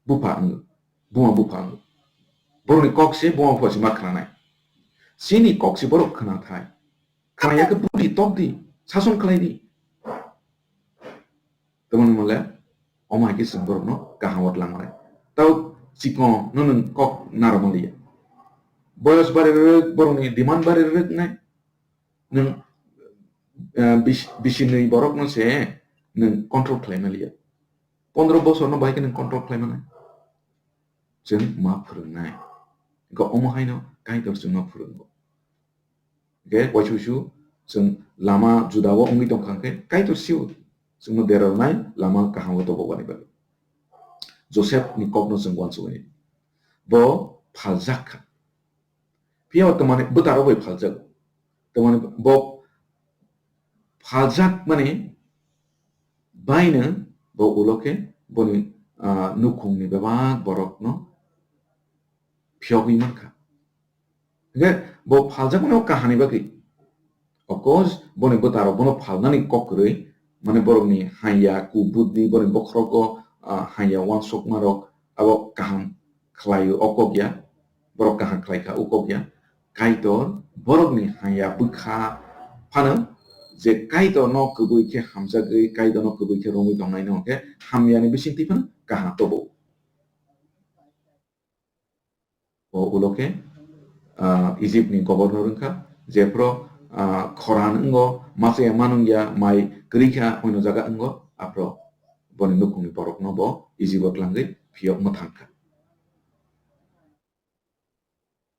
bupha wngo, buma bupha wngo. Borok ni kok se buma bupha se ma khwnanai. Chini kok se borok khwna thai. Khwnaya khe budi tok di, sason khlai di. Tongmani mole, omo hai khe chwng borokno kaham o twlang mannai. Tao chikon no nwng kok naro manliya. Boyos bari rwk, borokni demand bari rwk nai. Nwng, eh, bis-, bisi nwi borokno se nwng control khlai manliya. Pondro bosorno bai khe nwng control khlai mannai. Chwng ma phwrwngnai. Hwnkhe omo haino Kaitor chwngno phwrwngo. Hwnkhe waisa waisa chwng lama juda o wngwi tongkha hwnkhe Kaitor sio. Chwngno dera rwnai lama kaham o tobokmani bagwi. Joseph ni kokno chwng uansukmani. Bo phaljak kha. Phiya bo tongmani bwtaro bai phaljago. Tongmani bo phaljak mani baino bo ulo khe boni, ah, nukhungni bebak borokno phiyogwi mankha. Hwnkhe bo phaljakmano kahani bagwi. Of course, boni bwtarok bono phalnani kok kwrwi, mane borokni hanya kubudni boni bokhorogo, ah, hanya uansukmarok abo kaham khlaio, o kok ya, borok kaham khlaikha, o kok ya. Kaitor borokni hanya bwkha phano je Kaitorno kwbwi khe hamjagwi, Kaitorno kwbwi khe romwi tongnaino hwnkhe hamyani bisingtwi phano kaham tobo. O ulo khe, ah, Egypt ni governor wngkha, jephru, ah, khoran wngo, masa ya manung ya, mai kwrwi kha, oino jaga wngo, aphru boni nukhungni borokno bo Egypt o twlangwi phiyok mwthang kha.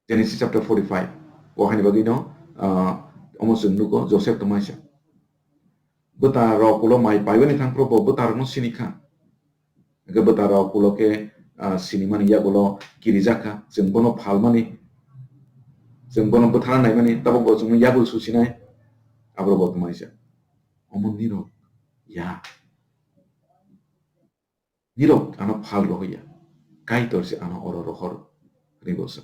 Genesis chapter forty-five, o haini bagwino, ah, omo chwng nugo Joseph tongmaisa. Bwta rok ulo mai paibani thangphru bo bwta rokno sini kha. Hwnkhe bwta rok ulo khe, ah, sinimani yagulo kirijak kha. Chwng bono phalmani, chwng bono bwthana naimani, tabuk bo chwngno yagul susinai. Aborok bo tongmaisa. Omo nirok ya. Nirok ano phal rohor ya, Kaitor se ano oro rohor, hwnwi bo sa.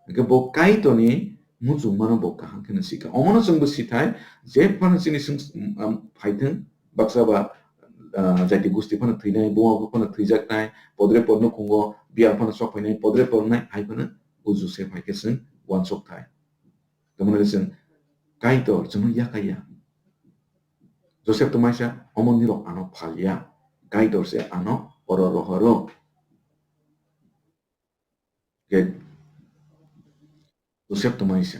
Hwnkhe bo Kaitorni muchungmano bo kaham kheno sikha. Omono chwngbo sithai, je phano chini swng-, um, phaithwng, baksa ba, ah, jaiti gusti phano thwinai, buma bupha phano thwijaknai, podre por nukhungo biyal phano sok phainai, podre por wngnai, hai phano o Joseph hai khe chwng uansuk thai. Tamoni chwng Kaitor chwngno yakaiya. Joseph tongmaisa, omo nirok ano phalya. Kaitor se ano oro rohoro. Ke Joseph tongmaisa,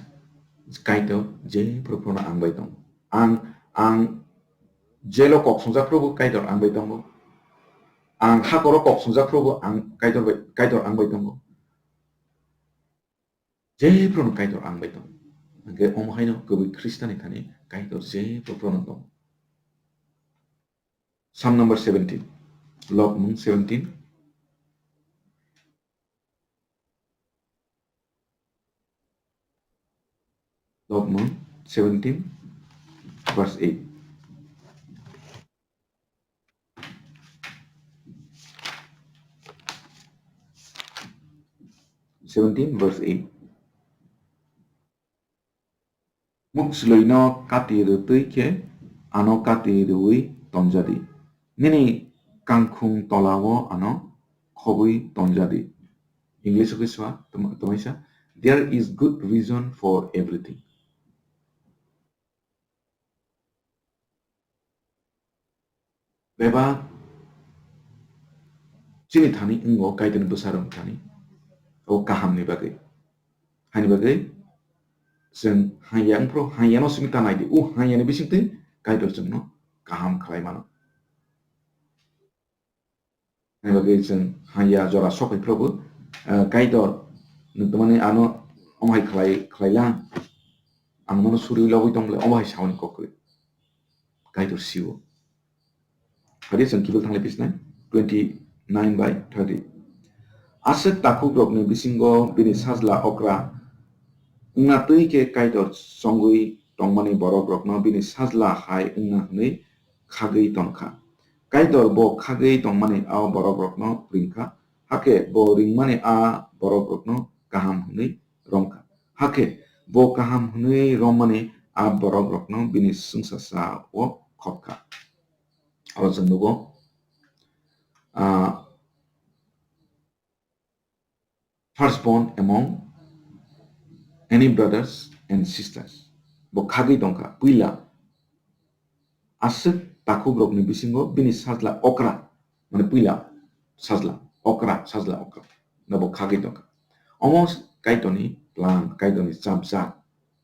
Kaitor jephru phruno ang bai tongo. Ang, ang jelo kok swngjak phrubo Kaitor ang bai tongo. Ang hakoro kok swngjak phrubo ang Kaitor bai, Kaitor ang bai tongo. Jephruno Kaitor ang bai tongo. Hwnkhe omo haino kwbwi Khristani thani Kaitor jephruno tongo. Psalm number seventeen. Lobmung seventeen. Lobmung seventeen, verse eight. Seventeen verse eight. Mukchwlwino kati rwtwi khe ano kati rwui tonjadi. Nini kangkhung tolao ano khobwi tonjadi. English o khe swa, tama-, tamaisa, "There is good reason for everything." Bebak chini thani wngo Kaitorni bwsarokni thani, o kahamni bagwi. Haini bagwi chwng hanya wngphru, hanyano simi ta nai di, o hanyani bisingtwi Kaitor chwngno kaham khlai mano. Ani bagwi chwng hanya jora sok phai phuru bo, eh, Kaitor, nwng tongmani ano omo hai khlai, khlai lang, ang nono suri logwi tong bwle, omo hai sauni kok kwrwi. Kaitor sio. Hadi chwng kiphil thanglai pisnai, twenty-nine by thirty. Aswk takhukrokni bisingo bini sajla okra wngna twi khe Kaitor chongwi tongmani borokrokno bini sajla hai wngna hwnwi khagwi tongkha. Kaitor bo khagwi tongmani a borokrokno ringkha, hakhe bo ringmani a borokrokno kaham hwnwi romkha. Hakhe bo kaham hwnwi rommani a borokrokno bini swngchasa-o khopkha. Oro chwng nugo, ah, firstborn among any brothers and sisters. Bo khagwi tongkha, puila aswk takhukrokni bisingo bini sajla okra, mane puila sajla okra, sajla okra, no bo khagwi tongkha. Omo Kaitorni plan, Kaitorni chapjak,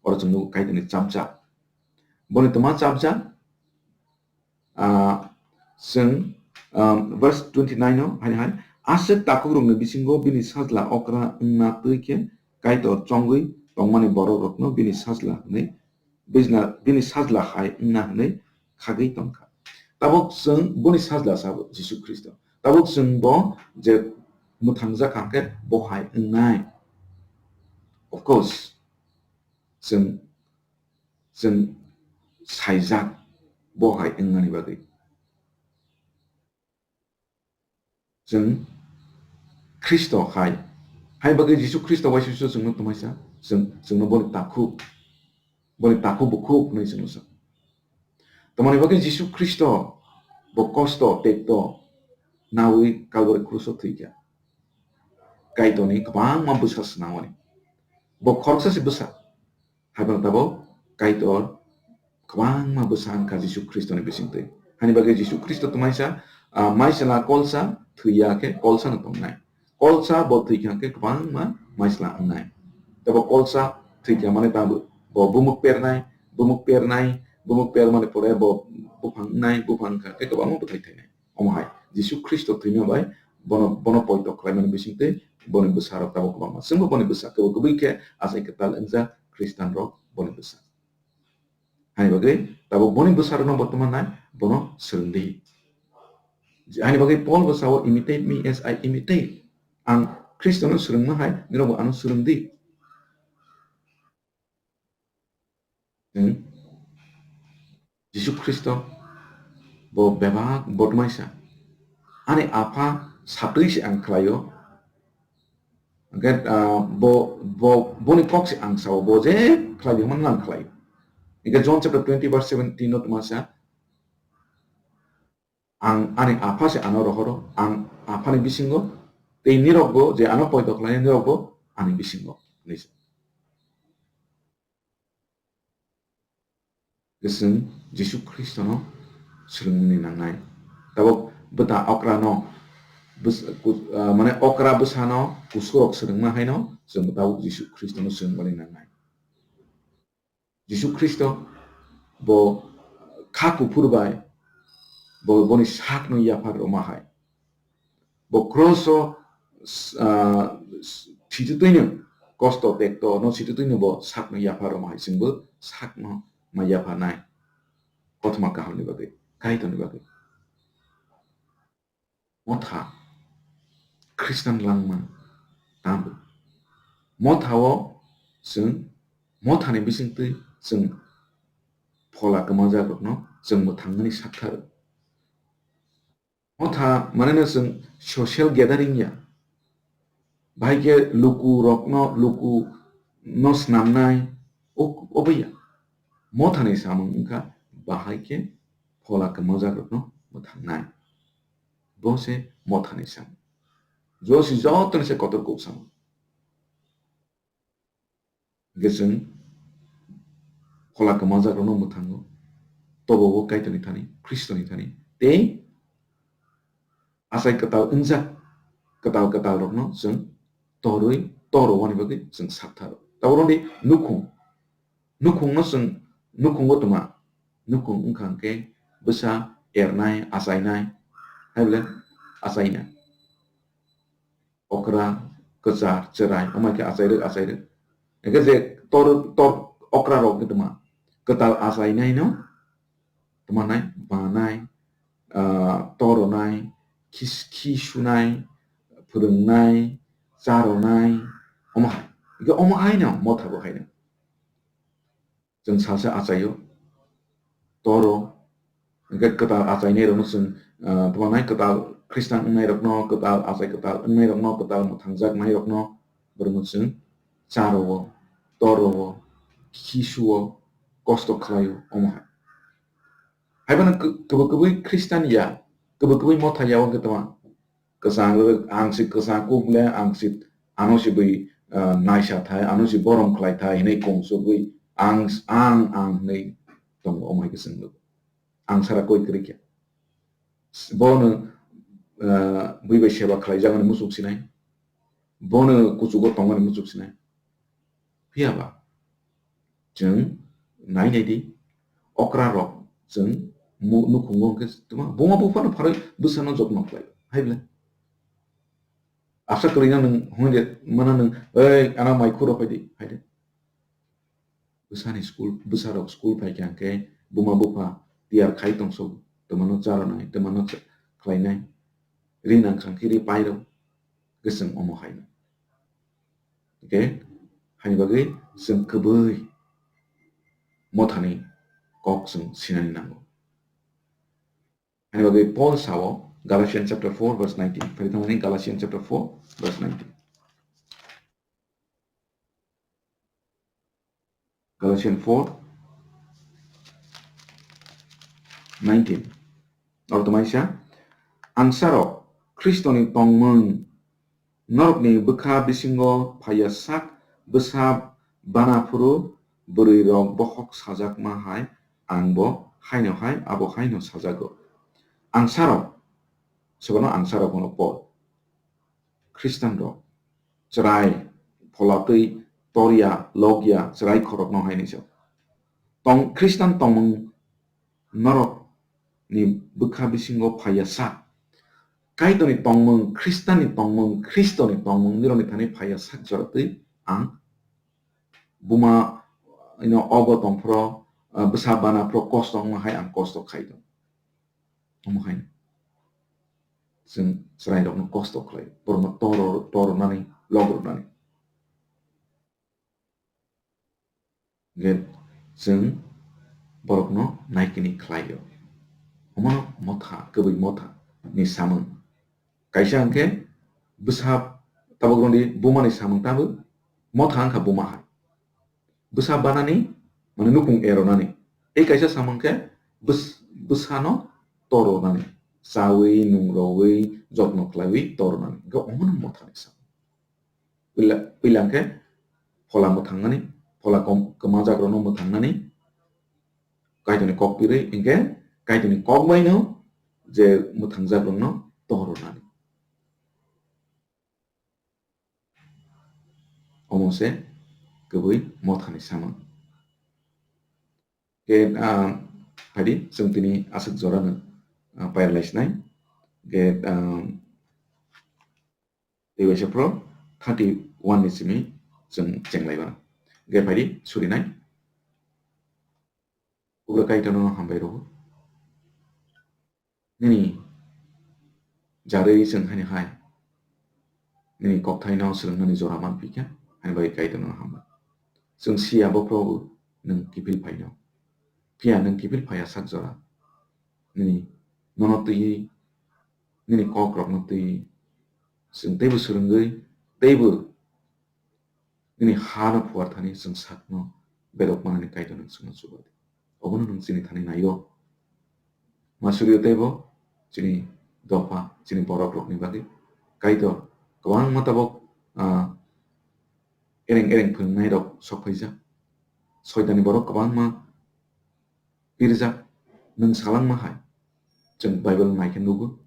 oro chwng nugo Kaitorni chapjak. Boni twma chapjak, Ah, chwng, um, verse twenty nine o haino hai, aswk takhukrokni bisingo bini sajla okra wngna twi khe Kaitor chongwi tongmani borokrokno bini sajla hwnwi, bini, bini sajla hai wngna hwnwi khagwi tongkha. Tabuk chwng boni sajla sabo Jisu Khristo. Tabuk chwng bo je mwthangjak kha hwnkhe bo hai wngnai. Of course, chwng, chwng saijak bo hai wngnani bagwi. Chwng Khristo hai, hai bagwi Jisu Khristo waisa chwngno twmaisa, chwng, chwngno boni takhuk, boni takhuk bukhuk hwnwi chwngno sa. Tamoni bagwi Jisu Khristo bo kosto, tekto nawi Kalbari kruso thwikha. Kaitorni kwbangma bwsa swnamani. Bo khoroksa se bwsa. Haiphano tabuk Kaitor kwbangma bwsa wngkha Jisu Khristoni bisingtwi. Hani bagwi Jisu Khristo twmaisa, ah, maisala kolsa thwiya khe kolsano tongnai. Kolsa bo thwikha khe kwbangma maisala wngnai. Tei bo kolsa thwikha mane ta bo, bo bumuk pernai, bumuk pernai, bumuk permani pore bo buphang wngnai, buphang wngkha khe kwbangma bwthai thainai. Omo hai Jisu Khristo thwima bai bono, bono poito khlaimani bisingtwi boni bwsarok tabuk kwbangma. Chwngbo boni bwsa kwbwi kwbwi khe achai kwtal wngjak Khristanrok boni bwsa. Hani bagwi tabuk boni bwsarokno bo twma nai, bono swrwng di. Hani bagwi Paul bo sao, "Imitate me as I imitate." Ang Khristono swrwngma hai nirokbo ano swrwng di. Hmm? Jisu Khristo bo bebak bodmaisa. Ani Apha satwi se ang khlaio. Hwnkhe, ah, bo, bo, boni kok se ang sao, bo je khlai di hwnmano ang khlaio. Hwnkhe John chapter twenty verse seventeen no twma sa, "Ang ani Apha se ano rohoro, ang Aphani bisingo, tei nirokbo je ano poito khlainai nirokbo ani bisingo," hinwi sa. Chwng Jisu Khristono swrwngmani nangnai. Tabuk bwta okrano bwsa-, ku-, ah, mane okra bwsano kusurok swrwngma haino chwng tabuk Jisu Khristono swrwngmani nangnai. Jisu Khristo bo kha kuphur bai bo boni sakno yaphar rwma hai. Bo cross o, ah, sititwino kosto tekto no sititwino bo sakno yaphar rwma hai chwngbo sakno ma yapharnai. Kothoma kahamni bagwi, Kaitorni bagwi. Motha, Khristan langma, tamo. Motha o chwng, mothani bisingtwi chwng phola kwmajakrokno chwng mwthangmani saktharo. Motha maneno chwng social gathering ya. Bahai khe luku rokno, luku no snamnai, o, obo ya. Mothani samung wngkha bahai khe phola kwmajakrokno mwthangnai. Bo se mothani samung. Josi jotoni se kotor kok samung. Hwnkhe chwng phola kwmajakrokno mwthango, tobobo Kaitorni thani, Khristoni thani, tei achai kwtal wngjak kwtal kwtalrokno chwng torwi, torwani bagwi chwng saktharo. Tabukni nukhung, nukhungno chwng, nukhungo twma, nukhung wngkha hwnkhe bwsa ernai, achainai, hai bole achainai. Okra, kwchar, chwrai, omo hai khe achairwk, achairwk. Hwnkhe je tor, tor okra rok wngkhe twma, kwtal achainaino twma nai, banai, ah, toronai, khis-, khi sunai, phwrwngnai, charonai, omo hai. Hwnkhe omo haino motha bo haino. Chwng salsa achaio, toro, hwnkhe kwtal achainairokno chwng, ah, tamo nai kwtal Khristan wngnairokno, kwtal achai kwtal wngnairokno, kwtal mwthangjaknairokno, borokno chwng charo-o, toro-o, khisuo, kosto khlaio, omo hai. Haiphano kw-, kwbwi kwbwi Khristan ya, kwbwi kwbwi motha ya, o hwnkhe tamo kwchang rwrwk, ang se kwchang kuk le, ang se ano se bwi, ah, naisa thai, ano se borom khlai thai hinwi kungsugwi ang, ang, ang hinwi tongo, omo hai khe chwng nugo. Ang sara koi kwrwi khe. Bono, ah, bwi bai seba khlai jagani muchung sinai. Bono kuchugo tongmani muchung sinai. Phiya ba, chwng nai nai di, okra rok chwng mu-, nukhungo hwnkhe tuma buma buphano pharwi bwsano jotno khlai, hai bwle. Asa kwrwino nwng hwnwi de, mano nwng, "Ei, ano mai khuro phai di," hai de. Bwsani school, bwsarok school phai kha hwnkhe buma bupha tiyar khai tongso, twmano charonai, twmano cha-, khlainai, ri nang kha hwnkhe ri pairok, hwnkhe chwng omo hai. Hwnkhe, haini bagwi chwng kwbwi mothani kok chwng sinani nango. Haini bagwi Paul sao, Galatians chapter four verse nineteen. Phari thangmani Galatians chapter four verse nineteen. Galatians four nineteen. Oro tongmani sa, "Angsarok, Khristoni tongmung norokni bwkha bisingo phaiya sak bwsa bana phuru bwrwirok bohok sajakma hai, ang bo haino hai, abo haino sajago." Angsarok, sobono angsarok hwno Paul. Khristanrok chwrai phola twi torya, lokya chwrai khorokno hai ni sa. Tong, Khristan tongmung norok ni bwkha bisingo phaiya sa. Kaitorni tongmung, Khristanni tongmung, Khristoni tongmung nirokni thani phaiya sak jora twi ang buma ino obo tongphro, ah, bwsa bana phro kosto wngma hai ang kosto khai tong. Omo hai chwng chwrairokno kosto khlai, borokno toro-, tornani, logrwnani. Hwnkhe chwng borokno naikini khlaio. Omono motha, kwbwi motha ni samung. Kaisa hwnkhe bwsa tabuk rwdi bumani samung tabuk motha wngkha buma hai. Bwsa banani, mane nukung eronani. Tei kaisa samung khe bwsano toronani. Chawi, nungrogwi, jotno khlaiwi toronani. Hwnkhe omono mothani samung. Puila, puila hwnkhe phola mwthangnani, phola kom-, kwmajakrokno mwthangnani, Kaitorni kok pirwi, hwnkhe Kaitorni kok baino je mwthangjakrokno toronani. Omo se kwbwi mothani samung. Ke, ah, phaidi, chwng tini aswk jorano, ah, pairlai sinai. Ke, ah, tei waisa phro thirty one ni simi chwng chenglai mano. Ke phaidi, surinai. Kubra Kaitorno hambai rwo. Nini jarwi chwng haino hai nini kokthaino swrwngnani jora manphi kha, haini bagwi Kaitorno hambai. Chwng siya bokhorogo nwng kiphil phaino. Phiya nwng kiphil phaiya sak jora. Nini nono twiwi, nini kokrokno twiwi chwng teibo swrwngwi, teibo nini ha no phuar thani chwng sakno bedok manani Kaitor nwng chwngno chuba di. Obono nwng chini thani naio. Masurio teibo chini dopha, chini borok rokni bagwi Kaitor kwbangma tabok, ah, ereng ereng phwrwngnai rok sok phaijak. Soitani borok kwbangma pirjak, nwng salangma hai. Chwng Bible nai khe nugo.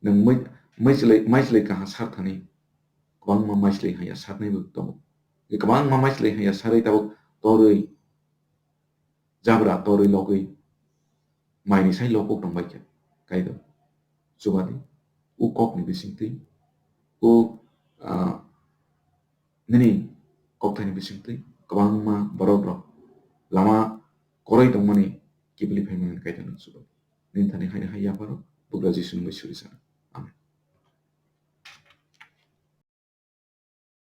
Nwng mai-, maichwlwi, maichwlwi kaha sar thani kwbangma maichwlwi haiya sarnaibo tongo. Kwbangma maichwlwi haiya sarwi tabuk torwi, jabra torwi logwi maini sai lokok tongbai khe, Kaitor. Chubadi, o kokni bisingtwi, o, ah, nini kokthaini bisingtwi kwbangma borok rok lama kwrwi tongmani kiphilwi phaimani Kaitor nwng chubadi. Nini thani haino hai yapharo bugra Jisu nwng bai suri sana.